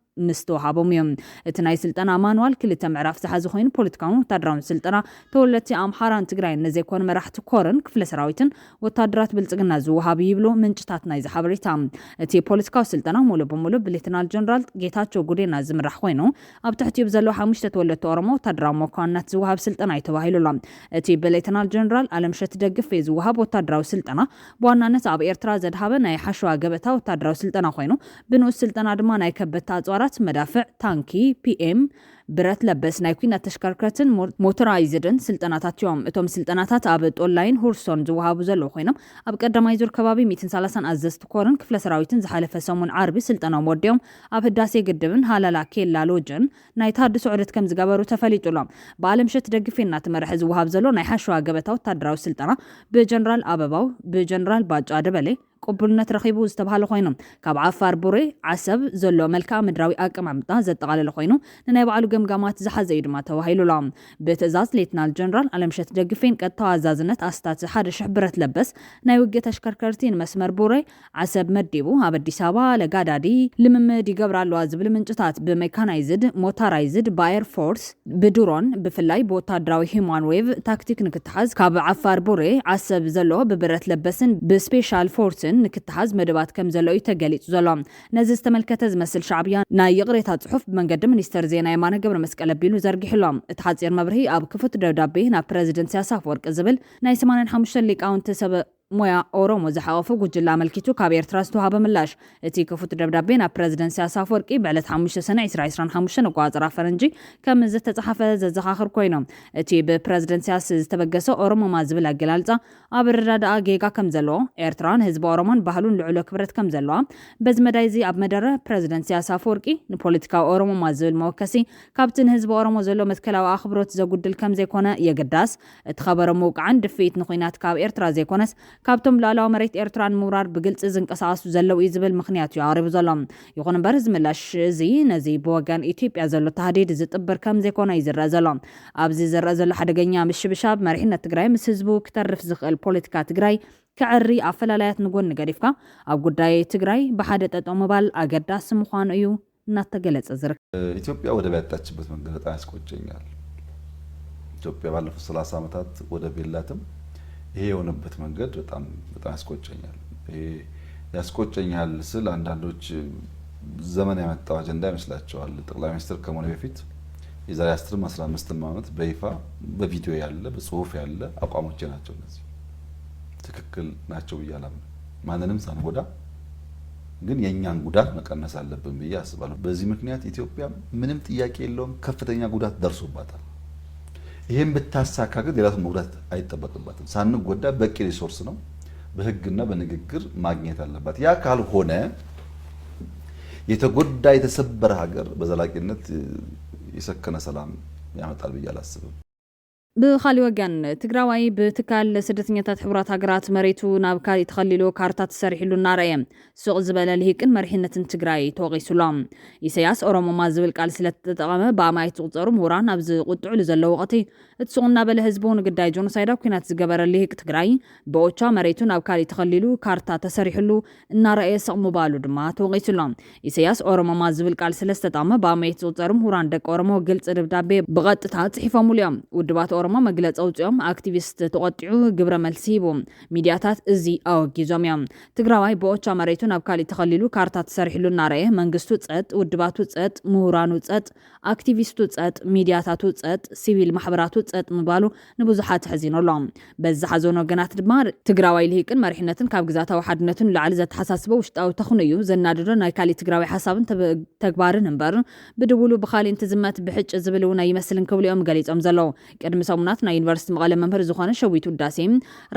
ምስ ተዋሃቦም እዮም። እቲ ናይ ስልጠና ማንዋል ክልተ ምዕራፍ ዝሓዘ ኮይኑ ፖለቲካውን ወታደራውን ስልጠና ተወለድቲ ኣምሓራን ትግራይን ንዘይኮኑ መራሕቲ ኮርን ክፍለ ሰራዊትን ወታደራት ብልጽግና ዝወሃብ ይብሉ ምንጭታት ናይዚ ሓበሬታ። እቲ ፖለቲካዊ ስልጠና ሙሉእ ብሙሉእ ብሌተናል ጀነራል ጌታቸው ጉዴና ዝምራሕ ኮይኑ ኣብ ትሕቲኡ ብዘለዉ ሓሙሽተ ተወለድቲ ኦሮሞ ወታደራዊ መኮንናት ዝወሃብ ስልጠና እዩ ተባሂሉ ኣሎ። እቲ ብሌተናል ጀነራል ኣለምሸት ደግፌ ዝወሃብ ወታደራዊ ስልጠና ብዋናነት ኣብ ኤርትራ ዘድሃበ ናይ ሓሸዋ ገበታ ወታደራዊ ስልጠና ኮይኑ ብንኡስ ስልጠና ድማ ናይ ከበድቲ ኣጽዋራት፣ መዳፍዕ፣ ታንኪ፣ ፒኤም፣ ብረት ለበስ ናይ ኲናት ተሽከርከርትን ሞር-፣ ሞተራይዝድን ስልጠናታት እዮም። እቶም ስልጠናታት ኣብ ጦላይን ሁርሶን ዝወሃቡ ዘለዉ ኮይኖም ኣብ ቀዳማይ ዙር ከባቢ ሚእትን ሰላሳን ኣዘዝቲ ኮርን ክፍለ ሰራዊትን ዝሓለፈ ሰሙን ዓርቢ ስልጠናኦም ወዲኦም ኣብ ህዳሴ ግድብን ሃላላ ኬላ ሎጅን ናይ ተሃድሶ ዑደት ከም ዝገበሩ ተፈሊጡ ኣሎ። ብኣለምሸት ደግፌ እናተመርሐ ዝወሃብ ዘሎ ናይ ሓሸዋ ገበታ ወታደራዊ ስልጠና ብጀነራል ኣበባው፣ ብጀነራል ባጫ ደበሌ ቅቡልነት ረኺቡ ዝተባሃለ ኮይኑ፣ ካብ ዓፋር ቡሬ ዓሰብ ዘሎ መልክዓ ምድራዊ ኣቀማምጣ ዘጠቓለለ ኮይኑ፣ ንናይ ባዕሉ ገምጋማት ዝሓዘ እዩ ድማ ተባሂሉ ኣሎ። ብትእዛዝ ሌትናል ጀነራል ኣለምሸት ደግፌን ቀጥታዊ ኣዛዝነት ኣስታት ሓደ ሽሕ ብረት ለበስ ናይ ውግእ ተሽከርከርቲ ንመስመር ቡሬ ዓሰብ መዲቡ ኣብ ኣዲስ ኣበባ ለጋዳዲ ልምምድ ይገብራ ኣለዋ ዝብል ምንጭታት ብሜካናይዝድ፣ ሞታራይዝድ፣ ብኣየር ፎርስ፣ ብድሮን ብፍላይ ብወታደራዊ ሂማን ዌቭ ታክቲክ ንክተሓዝ ካብ ዓፋር ቡሬ ዓሰብ ዘሎ ብብረት ለበስን ብስፔሻል ፎርስን ንክተሓዝ መደባት ከም ዘሎ እዩ ተገሊጹ ዘሎ። ነዚ ዝተመልከተ ዝመስል ሻዕብያ ናይ ይቕሬታ ጽሑፍ ብመንገዲ ሚኒስተር ዜና የማነ ገብረ መስቀል ኣቢሉ ዘርጊሑ ኣሎ። እቲ ሓጺር መብርሂ ኣብ ክፉት ደብዳቤ ናብ ፕረዚደንት ኢሳያስ ኣፈወርቂ ዝብል ናይ ሰማንያን ሓሙሽተ ሊቃውንቲ ሰብ ሞያ ኦሮሞ ዝሓቖፈ ጉጅለ ኣመልኪቱ ካብ ኤርትራ ዝተዋሃበ ምላሽ። እቲ ክፉት ደብዳቤ ናብ ፕረዚደንት ኢሳያስ ኣፈወርቂ ብዕለት ሓሙሽተ ሰነ ዕስራ ዕስራን ሓሙሽተን ኣቆጻጽራ ፈረንጂ ከም ዝተጻሓፈ ዘዘኻኽር ኮይኑ፣ እቲ ብፕረዚደንት ኢሳያስ ዝተበገሰ ኦሮሞማ ዝብል ኣገላልጻ ኣብ ኣረዳድኣ ጌጋ ከም ዘለዎ፣ ኤርትራ ንህዝቢ ኦሮሞን ባህሉን ልዑሎ ክብረት ከም ዘለዋ፣ በዚ መዳይ እዚ ኣብ መደረ ፕረዚደንት ኢሳያስ ኣፈወርቂ ንፖለቲካዊ ኦሮሞማ ዝብል መወከሲ ካብቲ ንህዝቢ ኦሮሞ ዘሎ መትከላዊ ኣኽብሮት ዘጉድል ከም ዘይኮነ የግዳስ፣ እቲ ከበሮ ምውቃዕን ድፍኢት ንኹናት ካብ ኤርትራ ዘይኮነስ ካብቶም ሉዓላዊ መሬት ኤርትራ ንምውራር ብግልጺ ዝንቀሳቐሱ ዘለዉ እዩ ዝብል ምኽንያት እዩ ኣቕሪቡ ዘሎ። ይኹን እምበር፣ እዚ ምላሽ እዚ ነዚ ብወገን ኢትዮጵያ ዘሎ ታህዲድ ዝጥብር ከም ዘይኮነ እዩ ዝረአ ዘሎ። ኣብዚ ዝረአ ዘሎ ሓደገኛ ምሽብሻብ መሪሕነት ትግራይ ምስ ህዝቡ ክተርፍ ዝኽእል ፖለቲካ ትግራይ ከዐሪ፣ ኣፈላላያት ንጎኒ ገዲፍካ ኣብ ጉዳይ ትግራይ ብሓደ ጠጠው ምባል ኣገዳሲ ምዃኑ እዩ እናተገለጸ ዝርከብ። ኢትዮጵያ ወደብ ያጣችበት መንገድ በጣም ያስቆጨኛል። ኢትዮጵያ ባለፉት ሰላሳ ዓመታት ወደብ የላትም። ይሄ የሆነበት መንገድ በጣም በጣም ያስቆጨኛል። ይሄ ያስቆጨኛል ስል አንዳንዶች ዘመን ያመጣው አጀንዳ ይመስላቸዋል። ጠቅላይ ሚኒስትር ከመሆኔ በፊት የዛሬ አስርም አስራ አምስትም ዓመት በይፋ በቪዲዮ ያለ በጽሁፍ ያለ አቋሞቼ ናቸው። እነዚህ ትክክል ናቸው ብዬ አላምንም። ማንንም ሳንጎዳ ግን የእኛን ጉዳት መቀነስ አለብን ብዬ አስባለሁ። በዚህ ምክንያት ኢትዮጵያ ምንም ጥያቄ የለውም ከፍተኛ ጉዳት ደርሶባታል። ይህም ብታሳካ ግን ሌላ ሰው መጉዳት አይጠበቅባትም። ሳንጎዳ በቂ ሪሶርስ ነው በህግና በንግግር ማግኘት አለባት። ያ ካልሆነ የተጎዳ የተሰበረ ሀገር በዘላቂነት የሰከነ ሰላም ያመጣል ብዬ አላስብም። ብኻሊእ ወገን፣ ትግራዋይ ብትካል ስደተኛታት ሕቡራት ሃገራት መሬቱ ናብ ካሊእ ተኸሊሉ ካርታ ተሰሪሕሉ እናረኣየ ስቕ ዝበለ ልሂቅን መሪሕነትን ትግራይ ተወቒሱሎ። ኢሰያስ ኦሮሞማ ዝብል ቃል ስለተጠቐመ ብኣማኢት ዝቑጸሩ ምሁራን ኣብ ዝቑጥዕሉ ዘለዉ ወቕቲ፣ እቲ ስቕ እናበለ ህዝቡ ንግዳይ ጆኖሳይድ ኣብ ኲናት ዝገበረ ልሂቅ ትግራይ ብኦቻ መሬቱ ናብ ካሊእ ተኸሊሉ ካርታ ተሰሪሕሉ እናረኣየ ስቕ ምባሉ ድማ ተወቒሱሎ። ኢሰያስ ኦሮሞማ ዝብል ቃል ስለዝተጠቐመ ብኣማኢት ዝቑጸሩ ምሁራን ደቂ ኦሮሞ ግልጺ ደብዳቤ ብቐጥታ ጽሒፎምሉ እዮም። ውድባት ኦሮሞ መግለጺ ኣውጺኦም፣ ኣክቲቪስት ተቖጢዑ ግብረ መልሲ ሂቡ። ሚድያታት እዚ ኣወጊዞም እዮም። ትግራዋይ ብኦቻ መሬቱ ናብ ካሊእ ተኸሊሉ ካርታ ተሰሪሕሉ እናረኣየ መንግስቱ ጸጥ፣ ውድባቱ ጸጥ፣ ምሁራኑ ጸጥ፣ ኣክቲቪስቱ ጸጥ፣ ሚድያታቱ ጸጥ፣ ሲቪል ማሕበራቱ ጸጥ ምባሉ ንብዙሓት ኣሕዚኑ ኣሎ። በዚ ሓዘን ወገናት ድማ ትግራዋይ ልሂቅን መሪሕነትን ካብ ግዝኣታዊ ሓድነቱ ንላዕሊ ዘተሓሳስቦ ውሽጣዊ ተኽኑ እዩ ዘናድዶ፣ ናይ ካሊእ ትግራዋይ ሓሳብን ተብ- ተግባርን እምበር ብድውሉ ብኻሊእ እንትዝመት ብሕጭ ዝብል እውን ኣይመስልን ክብሉ እዮም ገሊጾም ዘለዉ። ቅድሚ ሰሙናት ናይ ዩኒቨርሲቲ መቐለ መምህር ዝኾነ ሸዊት ውዳሴ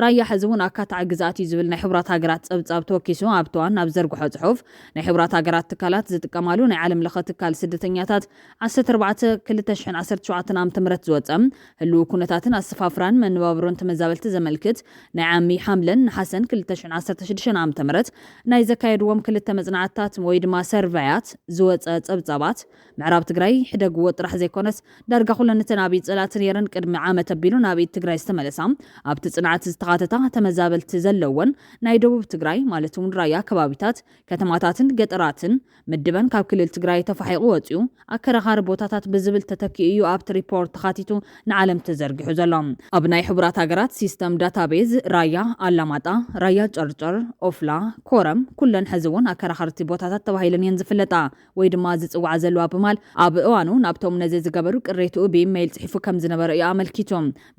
ራያ ሕዚ እውን ኣካታዒ ግዝኣት እዩ ዝብል ናይ ሕቡራት ሃገራት ጸብጻብ ተወኪሱ ኣብቲ እዋን ኣብ ዘርግሖ ጽሑፍ ናይ ሕቡራት ሃገራት ትካላት ዝጥቀማሉ ናይ ዓለም ለኸ ትካል ስደተኛታት ዓሰርተ ኣርባዕተ ክልተ ሽሕን ዓሰርተ ሸውዓተን ዓመተ ምህረት ዝወጸ ህልው ኩነታትን ኣሰፋፍራን መነባብሮን ተመዛበልቲ ዘመልክት ናይ ዓሚ ሓምለን ነሓሰን ክልተ ሽሕን ዓሰርተ ሽዱሽተን ዓመተ ምህረት ናይ ዘካየድዎም ክልተ መጽናዕትታት ወይ ድማ ሰርቨያት ዝወጸ ጸብጻባት ምዕራብ ትግራይ ሕደግዎ ጥራሕ ዘይኮነስ ዳርጋ ኩለን እተን ኣብ ኢድ ጸላእቲ ነይረን ቅድሚ ዓመት ኣቢሉ ናብ ኢድ ትግራይ ዝተመለሳ ኣብቲ ጽንዓት ዝተኻተታ ተመዛበልቲ ዘለወን ናይ ደቡብ ትግራይ ማለት እውን ራያ ከባቢታት ከተማታትን ገጠራትን ምድበን ካብ ክልል ትግራይ ተፋሒቑ ወፂኡ ኣከራኻሪ ቦታታት ብዝብል ተተኪኡ እዩ ኣብቲ ሪፖርት ተኻቲቱ ንዓለም ተዘርጊሑ ዘሎ። ኣብ ናይ ሕቡራት ሃገራት ሲስተም ዳታቤዝ ራያ፣ ኣላማጣ፣ ራያ ጨርጨር፣ ኦፍላ፣ ኮረም ኩለን ሕዚ እውን ኣከራኸርቲ ቦታታት ተባሂለን እየን ዝፍለጣ ወይ ድማ ዝፅዋዓ ዘለዋ ብምባል ኣብ እዋኑ ናብቶም ነዚ ዝገበሩ ቅሬትኡ ብኢሜይል ፅሒፉ ከም ዝነበረ እዩ ኣመልኪቱ።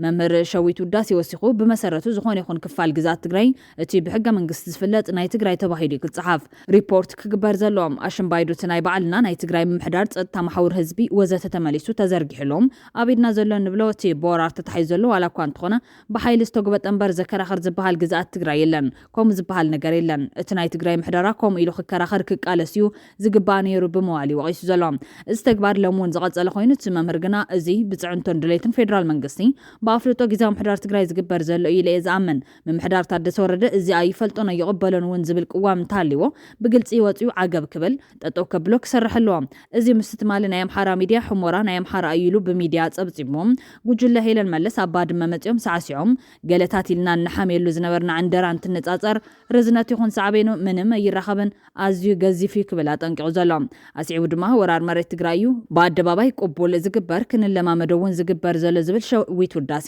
መምህር ሸዊት ውዳሴ ወሲኹ ብመሰረቱ ዝኾነ ይኹን ክፋል ግዝኣት ትግራይ እቲ ብሕገ መንግስቲ ዝፍለጥ ናይ ትግራይ ተባሂሉ እዩ ክፀሓፍ ሪፖርት ክግበር ዘለዎም። ኣሽምባይዶ እቲ ናይ ባዕልና ናይ ትግራይ ምምሕዳር፣ ፀጥታ፣ መሓውር ህዝቢ ወዘተ ተመሊሱ ተዘርጊሕሎም ኣብ ኢድና ዘሎ ንብሎ እቲ ብወራር ተታሒዙ ዘሎ ዋላ እኳ እንተኾነ ብሓይሊ ዝተጉበጠ እምበር ዘከራኽር ዝበሃል ግዝኣት ትግራይ የለን። ከምኡ ዝበሃል ነገር የለን። እቲ ናይ ትግራይ ምሕደራ ከምኡ ኢሉ ክከራኸር ክቃለስ እዩ ዝግባእ ነይሩ ብምባል እዩ ወቒሱ ዘሎ። እዚ ተግባር ሎሚ እውን ዝቐጸለ ኮይኑ እቲ መምህር ግና እዚ ብፅዕንቶን ድሌትን ፌደራል መንግስቲ ብኣፍልጦ ግዝያዊ ምሕዳር ትግራይ ዝግበር ዘሎ እዩ ኢለ እየ ዝኣምን። ምምሕዳር ታደሰ ወረደ እዚ ኣይፈልጦን ኣይቕበሎን እውን ዝብል ቅዋም እንተሃልይዎ ብግልፂ ወፂኡ ዓገብ ክብል ጠጠው ከብሎ ክሰርሕ ኣለዎ። እዚ ምስ ትማሊ ናይ ኣምሓራ ሚድያ ሕሞራ ናይ ኣምሓራ እዩ ኢሉ ብሚድያ ፀብፂብዎም ጉጅለ ሄለን መለስ ኣብ ባድመ መፂኦም ሳዕሲዖም ገለታት ኢልና እንሓምየሉ ዝነበርና ዕንደራ እንትነፃፀር ርዝነት ይኹን ሳዕቤኑ ምንም ኣይራኸብን ኣዝዩ ገዚፍ እዩ ክብል ኣጠንቂቑ ዘሎ። ኣስዒቡ ድማ ወራር መሬት ትግራይ እዩ ብኣደባባይ ቅቡል ዝግበር ክንለማመዶ እውን ዝግበር ዘሎ ዝብል ሸዊት ውዳሴ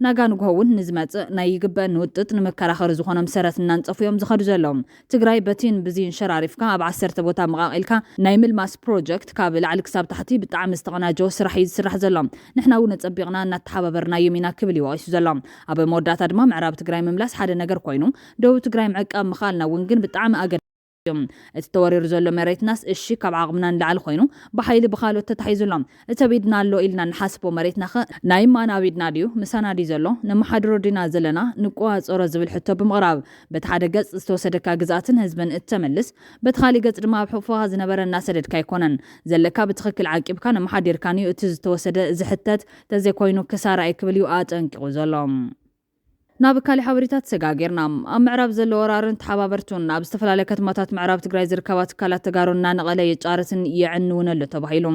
ናጋ ንግሆ እውን ንዝመፅእ ናይ ይግበእ ንውጥጥ ንመከራኸሪ ዝኾኖም ሰረት እናንፀፉ እዮም ዝኸዱ ዘለዉ። ትግራይ በቲን ብዚን ሸራሪፍካ ኣብ ዓሰርተ ቦታ መቓቒልካ ናይ ምልማስ ፕሮጀክት ካብ ላዕሊ ክሳብ ታሕቲ ብጣዕሚ ዝተቐናጀወ ስራሕ እዩ ዝስራሕ ዘሎ። ንሕና እውን ኣፀቢቕና እናተሓባበርናዮም ኢና ክብል እዩ ወቒሱ ዘሎ። ኣብ መወዳእታ ድማ ምዕራብ ትግራይ ምምላስ ሓደ ነገር ኮይኑ ደቡብ ትግራይ ምዕቃብ ምኽኣልና እውን ግን ብጣዕሚ ኣገዳሲ እዩ። እቲ ተወሪሩ ዘሎ መሬትናስ እሺ ካብ ዓቕምና ንላዕሊ ኮይኑ ብሓይሊ ብኻልኦት ተታሒዙ ኣሎ። እቲ ኣብ ኢድና ኣሎ ኢልና ንሓስቦ መሬትናኸ ናይ ማን ኣብ ኢድና ድዩ? ምሳና ድዩ ዘሎ? ነመሓድሮ ዲና ዘለና ንቆፃፀሮ ዝብል ሕቶ ብምቕራብ በቲ ሓደ ገፅ ዝተወሰደካ ግዝኣትን ህዝብን እተመልስ በቲ ካሊእ ገፅ ድማ ኣብ ሕቑፍኻ ዝነበረ እናሰደድካ ኣይኮነን ዘለካ ብትኽክል ዓቂብካ ነመሓዲርካን እዩ እቲ ዝተወሰደ ዝሕተት ተዘይኮይኑ ክሳራ እዩ ክብል እዩ ኣጠንቂቑ ዘሎ። ናብ ካሊእ ሓበሬታ ተሰጋጊርና። ኣብ ምዕራብ ዘሎ ወራርን ተሓባበርቱን ኣብ ዝተፈላለያ ከተማታት ምዕራብ ትግራይ ዝርከባ ትካላት ተጋሩ እናነቐለ የጫርትን የዕንውን ኣሎ ተባሂሉ።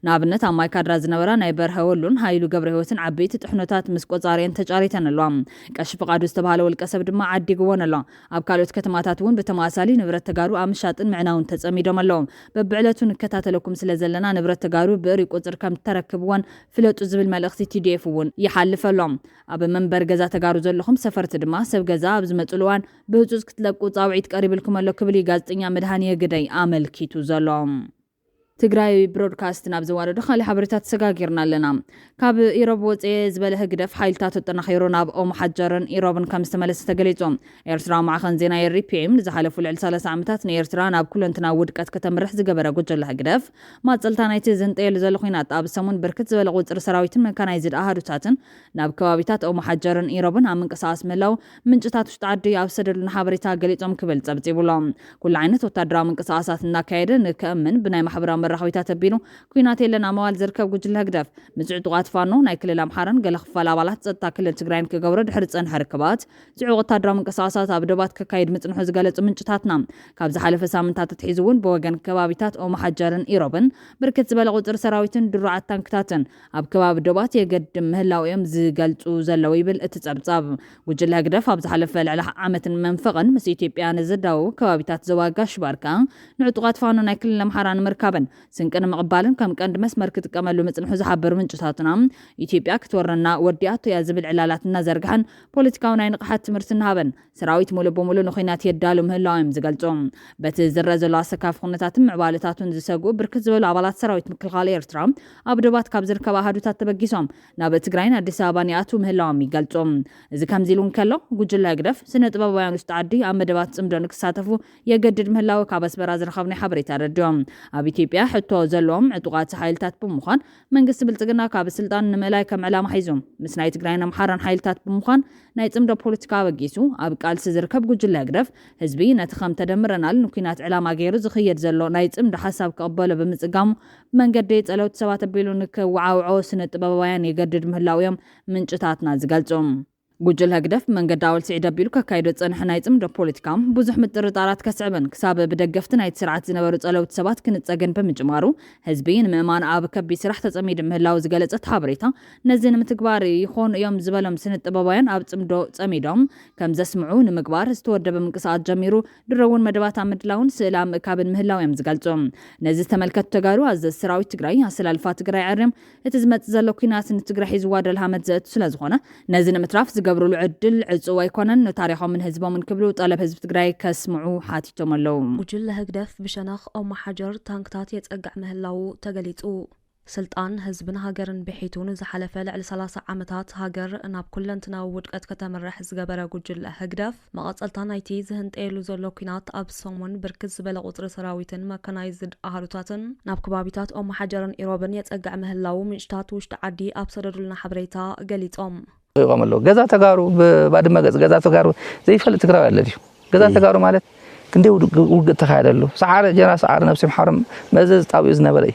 ንኣብነት ኣብ ማይካድራ ዝነበራ ናይ በርሀ ወሉን ሃይሉ ገብረ ህይወትን ዓበይቲ ጥሕኖታት ምስ ቆፃሪአን ተጫሪተን ኣለዋ። ቀሺ ፍቓዱ ዝተባሃለ ውልቀ ሰብ ድማ ዓዲግወን ኣሎ። ኣብ ካልኦት ከተማታት እውን ብተመሳሳሊ ንብረት ተጋሩ ኣብ ምሻጥን ምዕናውን ተፀሚዶም ኣለዉ። በብዕለቱ ንከታተለኩም ስለ ዘለና ንብረት ተጋሩ ብእሪ ቁፅር ከም ተረክብዎን ፍለጡ ዝብል መልእኽቲ ቲ ዲ ኤፍ እውን ይሓልፍ ኣሎ። ኣብ መንበሪ ገዛ ተጋሩ ዘለኹም ሰፈርቲ ድማ ሰብ ገዛ ኣብ ዝመፅሉ እዋን ብህፁፅ ክትለቁ ፃውዒት ቀሪብልኩም ኣሎ ክብል እዩ ጋዜጠኛ መድሃኔ ግደይ ኣመልኪቱ ዘሎ። ትግራይ ብሮድካስት ናብ ዘዋረዶ ካልእ ሓበሬታ ተሰጋጊርና ኣለና። ካብ ኢሮብ ወፅኤ ዝበለ ህግደፍ ሓይልታት ኣጠናኺሩ ናብ ኦም ሓጀርን ኢሮብን ከም ዝተመለሰ ተገሊጹ። ኤርትራ ማዕኸን ዜና ኤሪፒኤም ንዝሓለፉ ልዕሊ ሰላሳ ዓመታት ንኤርትራ ናብ ኩለንትና ውድቀት ከተምርሕ ዝገበረ ጉጅለ ህግደፍ ማጸልታ ናይቲ ዝህንጠየሉ ዘሎ ኹናት ኣብ ሰሙን ብርክት ዝበለ ቁጽሪ ሰራዊትን መካናይዝድ ኣሃዱታትን ናብ ከባቢታት ኦም ሓጀርን ኢሮብን ኣብ ምንቅስቃስ ምህላው ምንጭታት ውሽጢ ዓዲ ኣብ ሰደዱልና ሓበሬታ ገሊጾም ክብል ጸብጺቡሎ። ኩሉ ዓይነት ወታደራዊ ምንቅስቃሳት እናካየደ ንከእምን ብናይ ማሕበራዊ መራኸቢታት ኣቢሉ ኩናት የለን ኣብ መዋል ዝርከብ ጉጅለ ህግደፍ ምስ ዕጡቓት ፋኖ ናይ ክልል ኣምሓራን ገለ ክፋል ኣባላት ጸጥታ ክልል ትግራይን ክገብሮ ድሕሪ ዝጸንሐ ርክባት ጽዑቕ ወታደራዊ ምንቅስቃሳት ኣብ ዶባት ከካይድ ምጽንሑ ዝገለጹ ምንጭታትና ካብ ዝሓለፈ ሳምንታት ኣትሒዙ እውን ብወገን ከባቢታት ኦም ሓጀርን ኢሮብን ብርክት ዝበለ ቁጽሪ ሰራዊትን ድሩዓት ታንክታትን ኣብ ከባቢ ዶባት የገድም ምህላው እዮም ዝገልጹ ዘለዉ ይብል እቲ ጸብጻብ። ጉጅለ ህግደፍ ኣብ ዝሓለፈ ልዕሊ ዓመትን መንፈቕን ምስ ኢትዮጵያ ንዝዳወቡ ከባቢታት ዞባ ጋሽ ባርካ ንዕጡቓት ፋኖ ናይ ክልል ኣምሓራ ንምርካብን ስንቂ ንምቕባልን ከም ቀንዲ መስመር ክጥቀመሉ ምጽንሑ ዝሓበሩ ምንጭታትና፣ ኢትዮጵያ ክትወረና ወዲኣቶ እያ ዝብል ዕላላት እናዘርግሐን ፖለቲካዊ ናይ ንቕሓት ትምህርቲ እናሃበን ሰራዊት ሙሉእ ብሙሉእ ንኹናት የዳሉ ምህላው እዮም ዝገልጹ። በቲ ዝረአ ዘሎ ኣሰካፊ ኩነታትን ምዕባለታቱን ዝሰግኡ ብርክት ዝበሉ ኣባላት ሰራዊት ምክልኻል ኤርትራ ኣብ ዶባት ካብ ዝርከባ ኣሃዱታት ተበጊሶም ናብ ትግራይን ኣዲስ ኣበባን ይኣትዉ ምህላዎም ይገልጹ። እዚ ከምዚ ኢሉ እንከሎ፣ ጉጅለ ህግደፍ ስነ ጥበባውያን ውሽጢ ዓዲ ኣብ መደባት ጽምዶ ንክሳተፉ የገድድ ምህላው ካብ ኣስመራ ዝረኸብናዮ ሓበሬታ ኣረዲኦም። ኣብ ኢትዮጵያ ሕቶ ዘለዎም ዕጡቓት ሓይልታት ብምዃን መንግስቲ ብልጽግና ካብ ስልጣን ንምእላይ ከም ዕላማ ሒዙ ምስ ናይ ትግራይን ኣምሓራን ሓይልታት ብምዃን ናይ ጽምዶ ፖለቲካ ኣበጊሱ ኣብ ቃልሲ ዝርከብ ጉጅለ ህግደፍ ህዝቢ ነቲ ከም ተደምረናል ንኲናት ዕላማ ገይሩ ዝኽየድ ዘሎ ናይ ጽምዶ ሓሳብ ክቕበሎ ብምጽጋሙ ብመንገዲ ጸለውቲ ሰባት ኣቢሉ ንክወዓውዖ ስነ ጥበባውያን የገድድ ምህላው እዮም ምንጭታትና ዝገልጹ። ጉጅለ ህግደፍ ብመንገዲ ኣወል ስዒድ ኣቢሉ ከካይዶ ዝጸንሐ ናይ ጽምዶ ፖለቲካ ብዙሕ ምጥርጣራት ከስዕብን ክሳብ ብደገፍቲ ናይቲ ስርዓት ዝነበሩ ጸለውቲ ሰባት ክንጸግን ብምጅማሩ ህዝቢ ንምእማን ኣብ ከቢድ ስራሕ ተጸሚዱ ምህላው ዝገለጸ እቲ ሓበሬታ ነዚ ንምትግባር ይኾኑ እዮም ዝበሎም ስነ ጥበባውያን ኣብ ጽምዶ ጸሚዶም ከም ዘስምዑ ንምግባር ዝተወደበ ምንቅስቃስ ጀሚሩ ድሮ እውን መደባት ኣብ ምድላውን ስእሊ ኣብ ምእካብን ምህላው እዮም ዝገልጹ። ነዚ ዝተመልከቱ ተጋሩ ኣዘዝቲ ሰራዊት ትግራይ ኣሰላልፋ ትግራይ ኣዕርዮም እቲ ዝመጽእ ዘሎ ኲናት ንትግራይ ሒዝዋ ደልሃመት ዘእቱ ስለ ዝኾነ ነዚ ንምትራፍ ዝገብርሉ ዕድል ዕጹው ኣይኮነን ንታሪኾምን ህዝቦምን ክብሉ ጠለብ ህዝቢ ትግራይ ከስምዑ ሓቲቶም ኣለዉ። ጉጅለ ህግደፍ ብሸነኽ ኦም ሓጀር ታንክታት የጸግዕ ምህላዉ ተገሊጹ። ስልጣን ህዝብን ሃገርን ብሒቱ ንዝሓለፈ ልዕሊ ሰላሳ ዓመታት ሃገር ናብ ኩለንትናዊ ውድቀት ከተምርሕ ዝገበረ ጉጅለ ህግደፍ መቐጸልታ ናይቲ ዝህንጠየሉ ዘሎ ኲናት ኣብ ሰሙን ብርክት ዝበለ ቁጽሪ ሰራዊትን መካናይዝድ ኣሃዱታትን ናብ ከባቢታት ኦም ሓጀርን ኢሮብን የጸግዕ ምህላዉ ምንጭታት ውሽጢ ዓዲ ኣብ ሰደዱልና ሓበሬታ ገሊጾም። ይቆም ኣለዉ። ገዛ ተጋሩ ብባድመ ገጽ ገዛ ተጋሩ ዘይፈልጥ ትግራዊ ኣለ ድዩ? ገዛ ተጋሩ ማለት ክንደይ ውድ-፣ ውግእ ተኻየደሉ። ሰዓረ ጀነራል ሰዓረ ነብሲ ምሓሮም መዘዝ ጣቢኡ ዝነበረ እዩ።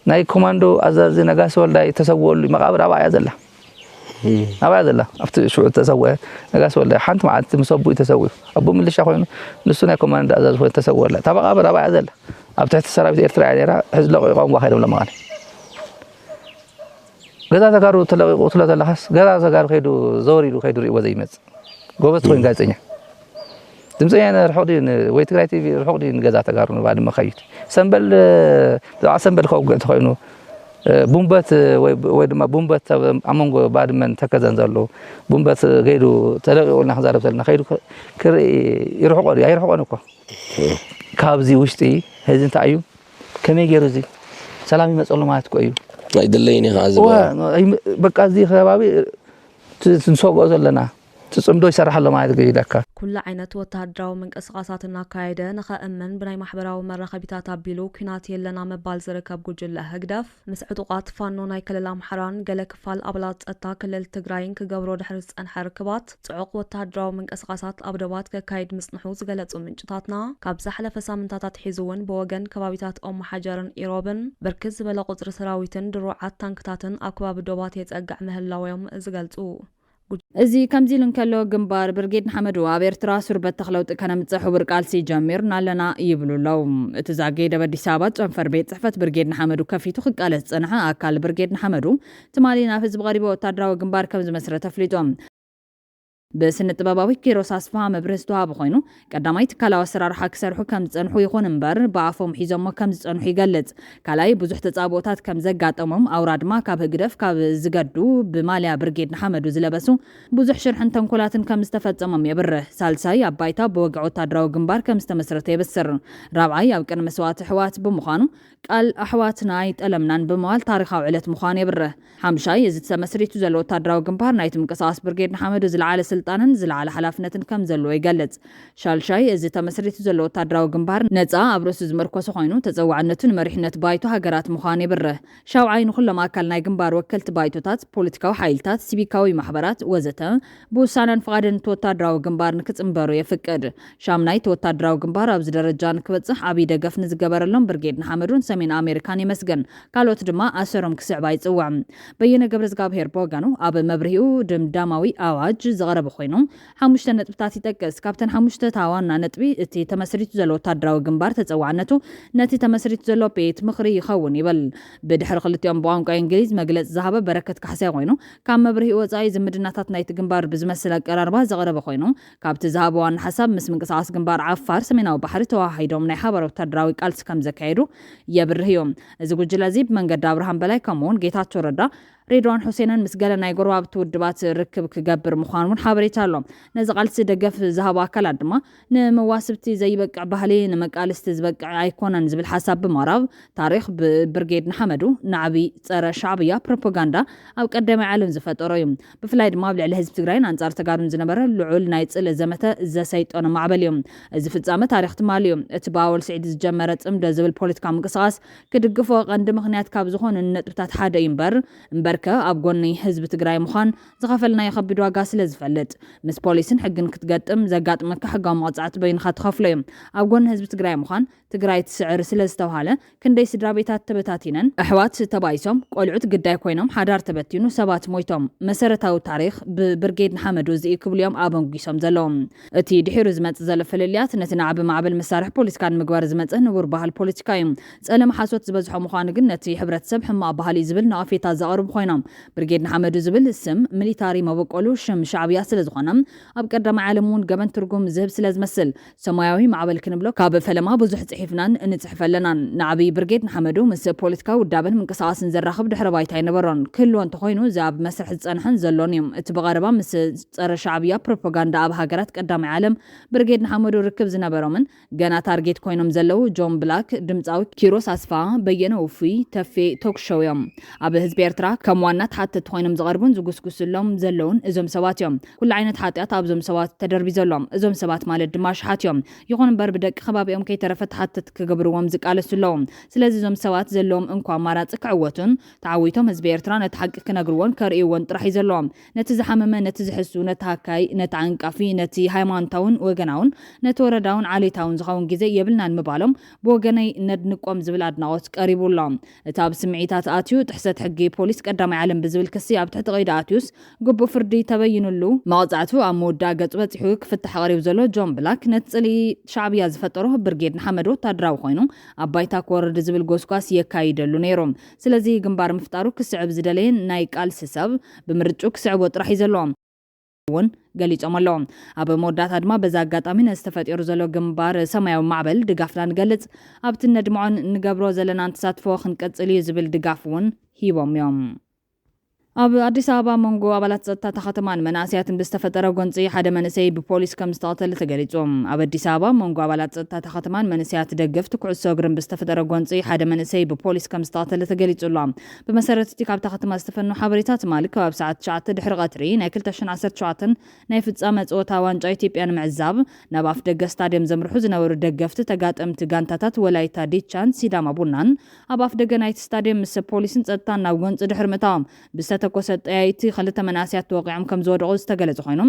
ናይ ኮማንዶ ኣዛዚ ነጋሲ ወልዳይ ተሰወሉ መቃብር ኣብኣ እያ ዘላ። ኣብኣ ዘላ ኣብቲ ሽዑ ተሰወ ነጋሲ ወልዳይ ሓንቲ መዓልቲ ምስ ኣቦኡ ተሰዊኡ። ኣቦ ምልሻ ኮይኑ ንሱ ናይ ኮማንዶ ኣዛዚ ኮይኑ ተሰወላ። እታ መቃብር ኣብኣ እያ ዘላ። ኣብ ትሕቲ ሰራዊት ኤርትራ እያ ነይራ። ሕዚ ለቂቖምዋ ከይዶም ለመቐለ። ገዛ ተጋሩ ተለቂቑ ትሎ ዘለኻስ ገዛ ተጋሩ ከይዱ ዘወር ኢሉ ከይዱ ሪእዎ ዘይመጽእ ጎበዝ ትኾይኑ ጋዜጠኛ ድምፂ ወያነ ርሑቕ ድዩ ን-፣ ወይ ትግራይ ቲቪ ርሑቕ ድዩ ንገዛ ተጋሩ ንባድመ ከይድ ሰምበል ብዛዕባ ሰምበል ከውግዕ ተኾይኑ እ፣ ቡምበት ወይ፣ ወይ ድማ ቡምበት ኣብ፣ ኣብ መንጎ ባድመን ተከዘን ዘሎ ቡምበት ከይዱ ተለቂቑልና ክዛረብ ዘለና ከይዱ ክ-፣ ክርኢ ይርሕቆ ድዩ ኣይርሕቆን እኮ ካብዚ ውሽጢ ሕዚ እንታይ እዩ ከመይ ገይሩ እዚ ሰላም ይመፀሉ ማለት እኮ እዩ። ኣይድለይን እዩ ከዓ ዝበሃል። እዋ፣ ኣይም-፣ በቃ እዚ ከባቢ ት-፣ ትንሰግኦ ዘለና ትፅምዶ ይሰርሕ ኣሎ ማለት እዩ ኢለካ። ኩሉ ዓይነት ወተሃደራዊ ምንቅስቃሳት እናካየደ ንኸእምን ብናይ ማሕበራዊ መራኸቢታት ኣቢሉ ኲናት የለና ምባል ዝርከብ ጉጅለ ህግደፍ ምስ ዕጡቓት ፋኖ ናይ ክልል ኣምሓራን ገለ ክፋል ኣባላት ጸጥታ ክልል ትግራይን ክገብሮ ድሕሪ ዝጸንሐ ርክባት ጽዑቕ ወተሃደራዊ ምንቅስቃሳት ኣብ ዶባት ከካይድ ምጽንሑ ዝገለጹ ምንጭታትና ካብ ዝሓለፈ ሳምንታት ኣትሒዙ እውን ብወገን ከባቢታት ኦም ሓጀርን ኢሮብን ብርክት ዝበለ ቁጽሪ ሰራዊትን ድሩዓት ታንክታትን ኣብ ከባቢ ዶባት የጸግዕ ምህላው እዮም ዝገልጹ። እዚ ከምዚ ኢሉ እንከሎ፣ ግንባር ብርጌድ ንሓመዱ ኣብ ኤርትራ ሱር በተኽ ለውጢ ከነምጽእ ሕቡር ቃልሲ ጀሚርና ኣለና ይብሉ ኣለዉ። እቲ ዛጊድ ኣብ ኣዲስ ኣበባ ጨንፈር ቤት ጽሕፈት ብርጌድ ንሓመዱ ከፊቱ ክቃለስ ዝጸንሐ ኣካል ብርጌድ ንሓመዱ፣ ትማሊ ናብ ህዝቢ ቀሪቡ ወታደራዊ ግንባር ከም ዝመስረተ ኣፍሊጡ። ብስነ ጥበባዊ ኪሮስ ኣስፍሃ መብርሂ ዝተዋሃበ ኮይኑ፣ ቀዳማይ ትካላዊ ኣሰራርሓ ክሰርሑ ከም ዝጸንሑ ይኹን እምበር፣ ብኣፎም ሒዞሞ ከም ዝጸንሑ ይገልጽ። ካልኣይ፣ ብዙሕ ተጻብኦታት ከም ዘጋጠሞም፣ ኣውራ ድማ ካብ ህግደፍ ካብ ዝገዱ፣ ብማልያ ብርጌድ ንሓመዱ ዝለበሱ ብዙሕ ሽርሕን ተንኮላትን ከም ዝተፈጸሞም የብርህ። ሳልሳይ፣ ኣብ ባይታ ብወግዒ ወታደራዊ ግንባር ከም ዝተመስረተ የብስር። ራብዓይ፣ ኣብ ቅድሚ መስዋእቲ ኣሕዋት ብምዃኑ፣ ቃል ኣሕዋትና ኣይጠለምናን ብምባል ታሪኻዊ ዕለት ምዃኑ የብርህ። ሓምሻይ፣ እዚ ተመስሪቱ ዘሎ ወታደራዊ ግንባር ናይቲ ምንቅስቓስ ብርጌድ ንሓመዱ ዝለዓለ ስልጣንን ዝለዓለ ሓላፍነትን ከም ዘለዎ ይገልጽ። ሻልሻይ፣ እዚ ተመስሪቱ ዘሎ ወታደራዊ ግንባር ነጻ ኣብ ርእሱ ዝምርኮሰ ኮይኑ፣ ተጸዋዕነቱ ንመሪሕነት ባይቶ ሃገራት ምዃኑ የብርህ። ሻውዓይ፣ ንኹሎም ኣካል ናይ ግንባር ወከልቲ ባይቶታት፣ ፖለቲካዊ ሓይልታት፣ ሲቪካዊ ማሕበራት ወዘተ ብውሳነን ፍቓድን እቲ ወታደራዊ ግንባር ንክጽንበሩ የፍቅድ። ሻምናይ፣ እቲ ወታደራዊ ግንባር ኣብዚ ደረጃ ንክበጽሕ ዓብዪ ደገፍ ንዝገበረሎም ብርጌድ ንሓመዱን ሰሜን ኣሜሪካን የመስግን። ካልኦት ድማ ኣሰሮም ክስዕባ ይጽውዕ። በየነ ገብረዝጋብሄር ብወገኑ ኣብ መብርሂኡ ድምዳማዊ ኣዋጅ ዘቕረበ ኮይኑ፣ ሓሙሽተ ነጥብታት ይጠቅስ። ካብተን ሓሙሽተ እታ ዋና ነጥቢ፣ እቲ ተመስሪቱ ዘሎ ወታደራዊ ግንባር ተጸዋዕነቱ ነቲ ተመስሪቱ ዘሎ ቤት ምኽሪ ይኸውን ይብል። ብድሕሪ ክልቲኦም ብቋንቋ እንግሊዝ መግለጺ ዝሃበ በረከት ካሕሳይ ኮይኑ፣ ካብ መብርሂኡ ወጻኢ ዝምድናታት ናይቲ ግንባር ብዝመስል ኣቀራርባ ዘቕረበ ኮይኑ፣ ካብቲ ዝሃቦ ዋና ሓሳብ፣ ምስ ምንቅስቓስ ግንባር ዓፋር ሰሜናዊ ባሕሪ ተወሃሂዶም ናይ ሓባር ወታደራዊ ቃልሲ ከም ዘካየዱ የብርህ እዩ። እዚ ጉጅለ እዚ ብመንገዲ ኣብርሃም በላይ ከምኡውን ጌታቸው ረዳ፣ ሬድዋን ሑሴንን ምስ ገለ ናይ ጎረባብቲ ውድባት ርክብ ክገብር ምዃኑ እውን ሓበሬታ ኣሎ። ነዚ ቃልሲ ደገፍ ዝሃቡ ኣካላት ድማ፣ ንመዋስብቲ ዘይበቅዕ ባህሊ ንመቃልስቲ ዝበቅዕ ኣይኮነን ዝብል ሓሳብ ብምቕራብ፣ ታሪኽ ብብርጌድ ንሓመዱ ናዕቢ ጸረ ሻዕብያ ፕሮፓጋንዳ ኣብ ቀዳማይ ዓለም ዝፈጠሮ እዩ። ብፍላይ ድማ ኣብ ልዕሊ ህዝቢ ትግራይን ኣንጻር ተጋሩን ዝነበረ ልዑል ናይ ጽልኢ ዘመተ ዘሰይጠኖ ማዕበል እዩ። እዚ ፍጻመ ታሪኽ ትማሊ እዩ። እቲ ብኣወል ስዒድ ዝጀመረ ጽምዶ ዝብል ፖለቲካዊ ምንቅስቓስ ክድግፎ ቀንዲ ምኽንያት ካብ ዝኾኑ ነጥብታት ሓደ እዩ እምበር፣ እምበርከ ኣብ ጎኒ ህዝቢ ትግራይ ምዃን ዝኸፈልናዮ ከቢድ ዋጋ ስለ ዝፈልጥ፣ ምስ ፖሊስን ሕግን ክትገጥም ዘጋጥመካ ሕጋዊ መቕጻዕቲ በይንኻ ትኸፍሎ እዩ። ኣብ ጎኒ ህዝቢ ትግራይ ምዃን ትግራይ ትስዕር ስለ ዝተባሃለ፣ ክንደይ ስድራ ቤታት ተበታቲነን፣ ኣሕዋት ተባኢሶም፣ ቆልዑት ግዳይ ኮይኖም፣ ሓዳር ተበቲኑ፣ ሰባት ሞይቶም። መሰረታዊ ታሪኽ ብብርጌድ ንሓመዱ እዚ እዩ ክብሉ እዮም ኣበንጒሶም ዘለዉ። እቲ ድሒሩ ዝመጽእ ዘሎ ፍልልያት፣ ነቲ ናዕቢ ማዕበል መሳርሒ ፖለቲካ ንምግባር ዝመጸ ንቡር ባህል ፖለቲካ እዩ። ጸለመ ሓሶት ዝበዝሖ ምዃኑ ግን፣ ነቲ ሕብረተሰብ ሕማቕ ባህሊ እዩ ዝብል ነቐፌታ ዘቕርቡ ኮይኖም። ብርጌድ ንሓመዱ ዝብል ስም ሚሊታሪ መበቆሉ ሽም ሻዕብያ ስለ ዝኾነ፣ ኣብ ቀዳማይ ዓለም እውን ገበን ትርጉም ዝህብ ስለ ዝመስል፣ ሰማያዊ ማዕበል ክንብሎ ካብ ፈለማ ብዙሕ ጽሒፍናን ንጽሕፍ ኣለናን። ንዓብዪ ብርጌድ ንሓመዱ ምስ ፖለቲካዊ ውዳበን ምንቅስቓስን ዘራኽብ ድሕረ ባይታ ኣይነበሮን። ክህልዎ እንተኾይኑ፣ እዚ ኣብ መስርሕ ዝጸንሐን ዘሎን እዩ። እቲ ብቐረባ ምስ ጸረ ሻዕብያ ፕሮፓጋንዳ ኣብ ሃገራት ቀዳማይ ዓለም ብርጌድ ንሓመዱ ርክብ ዝነበሮምን ገና ታርጌት ኮይኖም ዘለዉ ጆን ብላክ፣ ድምጻዊ ኪሮስ ኣስፋ፣ በየነ ውፉይ፣ ተፌ ቶክሾው እዮም። ኣብ ህዝቢ ኤርትራ ከም ዋና ተሓተቲ ኮይኖም ዝቐርቡን ዝጉስጉስሎም ዘለውን እዞም ሰባት እዮም። ኩሉ ዓይነት ሓጢኣት ኣብዞም ሰባት ተደርቢዙ ኣሎ። እዞም ሰባት ማለት ድማ ኣሽሓት እዮም። ይኹን እምበር ብደቂ ከባቢኦም ከይተረፈ ተሓተቲ ክገብርዎም ዝቃለሱ ኣለዉ። ስለዚ እዞም ሰባት ዘለዎም እንኮ ኣማራጺ ክዕወቱን ተዓዊቶም ህዝቢ ኤርትራ ነቲ ሓቂ ክነግርዎን ከርእይዎን ጥራሕ እዩ ዘለዎም። ነቲ ዝሓመመ፣ ነቲ ዝሕሱ፣ ነቲ ሃካይ፣ ነቲ ዓንቃፊ፣ ነቲ ሃይማኖታውን ወገናውን፣ ነቲ ወረዳውን ዓሌታውን ዝኸውን ግዜ የብልናን ምባሎም ብወገነይ ነድንቆም ዝብል ኣድናቖት ቀሪቡ ኣሎ። እቲ ኣብ ስምዒታት ኣትዩ ጥሕሰት ሕጊ ፖሊስ ቀዳማይ ዓለም ብዝብል ክሲ ኣብ ትሕቲ ቀይዲ ኣትዩስ ግቡእ ፍርዲ ተበይኑሉ መቕጻዕቱ ኣብ መወዳእ ገጹ በጺሑ ክፍታሕ ቀሪቡ ዘሎ ጆን ብላክ፣ ነቲ ጽልኢ ሻዕብያ ዝፈጠሮ ብርጌድ ንሓመዱ ወታደራዊ ኮይኑ ኣብ ባይታ ክወርድ ዝብል ጎስጓስ የካይደሉ ነይሩ። ስለዚ ግንባር ምፍጣሩ ክስዕብ ዝደለየ ናይ ቃልሲ ሰብ ብምርጭኡ ክስዕቦ ጥራሕ እዩ ዘለዎ እውን ገሊጾም ኣለዉ። ኣብ መወዳእታ ድማ በዚ ኣጋጣሚ ነዚ ተፈጢሩ ዘሎ ግንባር ሰማያዊ ማዕበል ድጋፍና ንገልጽ፣ ኣብቲ ነድምዖን ንገብሮ ዘለናን ተሳትፎ ክንቀጽል እዩ ዝብል ድጋፍ እውን ሂቦም እዮም። ኣብ ኣዲስ ኣበባ መንጎ ኣባላት ጸጥታ እታ ከተማን መናእሰያትን ብዝተፈጠረ ጎንጺ ሓደ መንእሰይ ብፖሊስ ከም ዝተቐተለ ተገሊጹ። ኣብ ኣዲስ ኣበባ መንጎ ኣባላት ጸጥታ እታ ከተማን መንእሰያት ደገፍቲ ኩዕሶ እግርን ብዝተፈጠረ ጎንጺ ሓደ መንእሰይ ብፖሊስ ከም ዝተቐተለ ተገሊጹ ኣሎ። ብመሰረት እቲ ካብታ ከተማ ዝተፈነው ሓበሬታ፣ ትማሊ ከባቢ ሰዓት ትሽዓተ ድሕሪ ቀትሪ ናይ ክልተ ሽሕን ዓሰርተ ሸውዓተን ናይ ፍጻመ ጸወታ ዋንጫ ኢትዮጵያ ንምዕዛብ ናብ ኣፍ ደገ ስታድየም ዘምርሑ ዝነበሩ ደገፍቲ ተጋጠምቲ ጋንታታት ወላይታ ዲቻን ሲዳማ ቡናን ኣብ ኣፍ ደገ ናይቲ ስታድየም ምስ ፖሊስን ጸጥታን ናብ ጎንጺ ድሕሪ ምእታዎም ብዝተተ ዝተተኮሰ ጠያይቲ ክልተ መናእሰያት ተወቂዖም ከም ዝወደቑ ዝተገለጸ ኮይኑ፣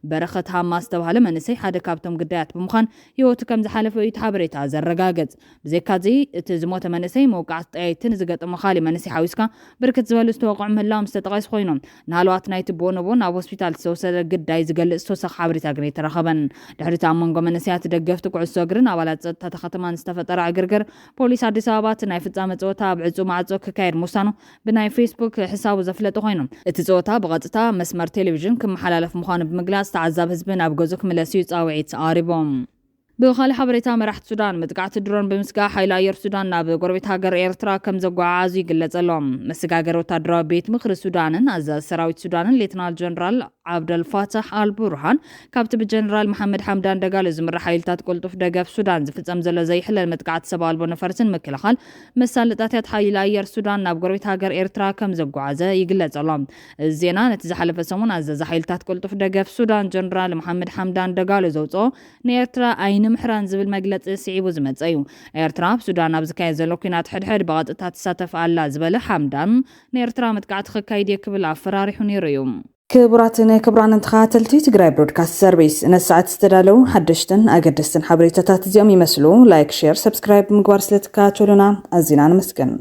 በረኸት ሃማ ዝተባህለ መንእሰይ ሓደ ካብቶም ግዳያት ብምዃን ህይወቱ ከም ዝሓለፈ እዩ እቲ ሓበሬታ ዘረጋግጽ። ብዘይካዚ፣ እቲ ዝሞተ መንእሰይ መውቃዕቲ ጠያይቲ ንዝገጠሞ ካሊእ መንእሰይ ሓዊስካ ብርክት ዝበሉ ዝተወቕዑ ምህላዎም ዝተጠቐሱ ኮይኖም፣ ንሃለዋት ናይቲ ብወነቦ ናብ ሆስፒታል ዝተወሰደ ግዳይ ዝገልጽ ተወሳኺ ሓበሬታ ግን ኣይተረኸበን። ድሕሪቲ ኣብ መንጎ መንእሰያት ደገፍቲ ኩዕሶ እግርን ኣባላት ጸጥታ እታ ከተማን ዝተፈጠረ ዕግርግር፣ ፖሊስ ኣዲስ ኣበባ እቲ ናይ ፍጻመ ጸወታ ኣብ ዕጹ ማዕጾ ክካየድ ምውሳኑ ብናይ ፌስቡክ ሕሳቡ ዘፍለጠ ኮይኑ፣ እቲ ጸወታ ብቐጥታ መስመር ቴሌቪዥን ክመሓላለፍ ምዃኑ ብምግላጽ፣ ተዓዛቢ ህዝቢ ናብ ገዝኡ ክምለስ እዩ ጻውዒት ኣቕሪቦም። ብኻልእ ሓበሬታ፣ መራሕቲ ሱዳን መጥቃዕቲ ድሮን ብምስጋእ ሓይሊ ኣየር ሱዳን ናብ ጎረቤት ሃገር ኤርትራ ከም ዘጓዓዓዙ ይግለጸሎም። መሰጋገሪ ወታደራዊ ቤት ምኽሪ ሱዳንን ኣዛዚ ሰራዊት ሱዳንን ሌትናል ጀነራል ዓብደልፋታሕ ኣልቡርሃን ካብቲ ብጀነራል መሓመድ ሓምዳን ደጋሎ ዝምራሕ ሓይልታት ቅልጡፍ ደገፍ ሱዳን ዝፍጸም ዘሎ ዘይሕለል መጥቃዕቲ ሰብ ኣልቦ ነፈርትን ምክልኻል መሳለጥያታት ሓይሊ ኣየር ሱዳን ናብ ጎረቤት ሃገር ኤርትራ ከም ዘጓዓዘ ይግለጸሎም። እዚ ዜና ነቲ ዝሓለፈ ሰሙን ኣዛዚ ሓይልታት ቅልጡፍ ደገፍ ሱዳን ጀነራል መሓመድ ሓምዳን ደጋሎ ዘውፅኦ ንኤርትራ ኣይንምሕራን ዝብል መግለፂ ስዒቡ ዝመፀ እዩ። ኤርትራ ኣብ ሱዳን ኣብ ዝካየድ ዘሎ ኲናት ሕድሕድ ብቐጥታ ትሳተፍ ኣላ ዝበለ ሓምዳን፣ ንኤርትራ መጥቃዕቲ ከካይድ እየ ክብል ኣፈራሪሑ ነይሩ እዩ። ክቡራትን ክቡራንን ተኸታተልቲ ትግራይ ብሮድካስት ሰርቪስ፣ ነቲ ሰዓት ዝተዳለዉ ሓደሽትን ኣገደስትን ሓበሬታታት እዚኦም ይመስሉ። ላይክ፣ ሼር፣ ሰብስክራይብ ብምግባር ስለትከታተሉና ኣዚና ነመስግን።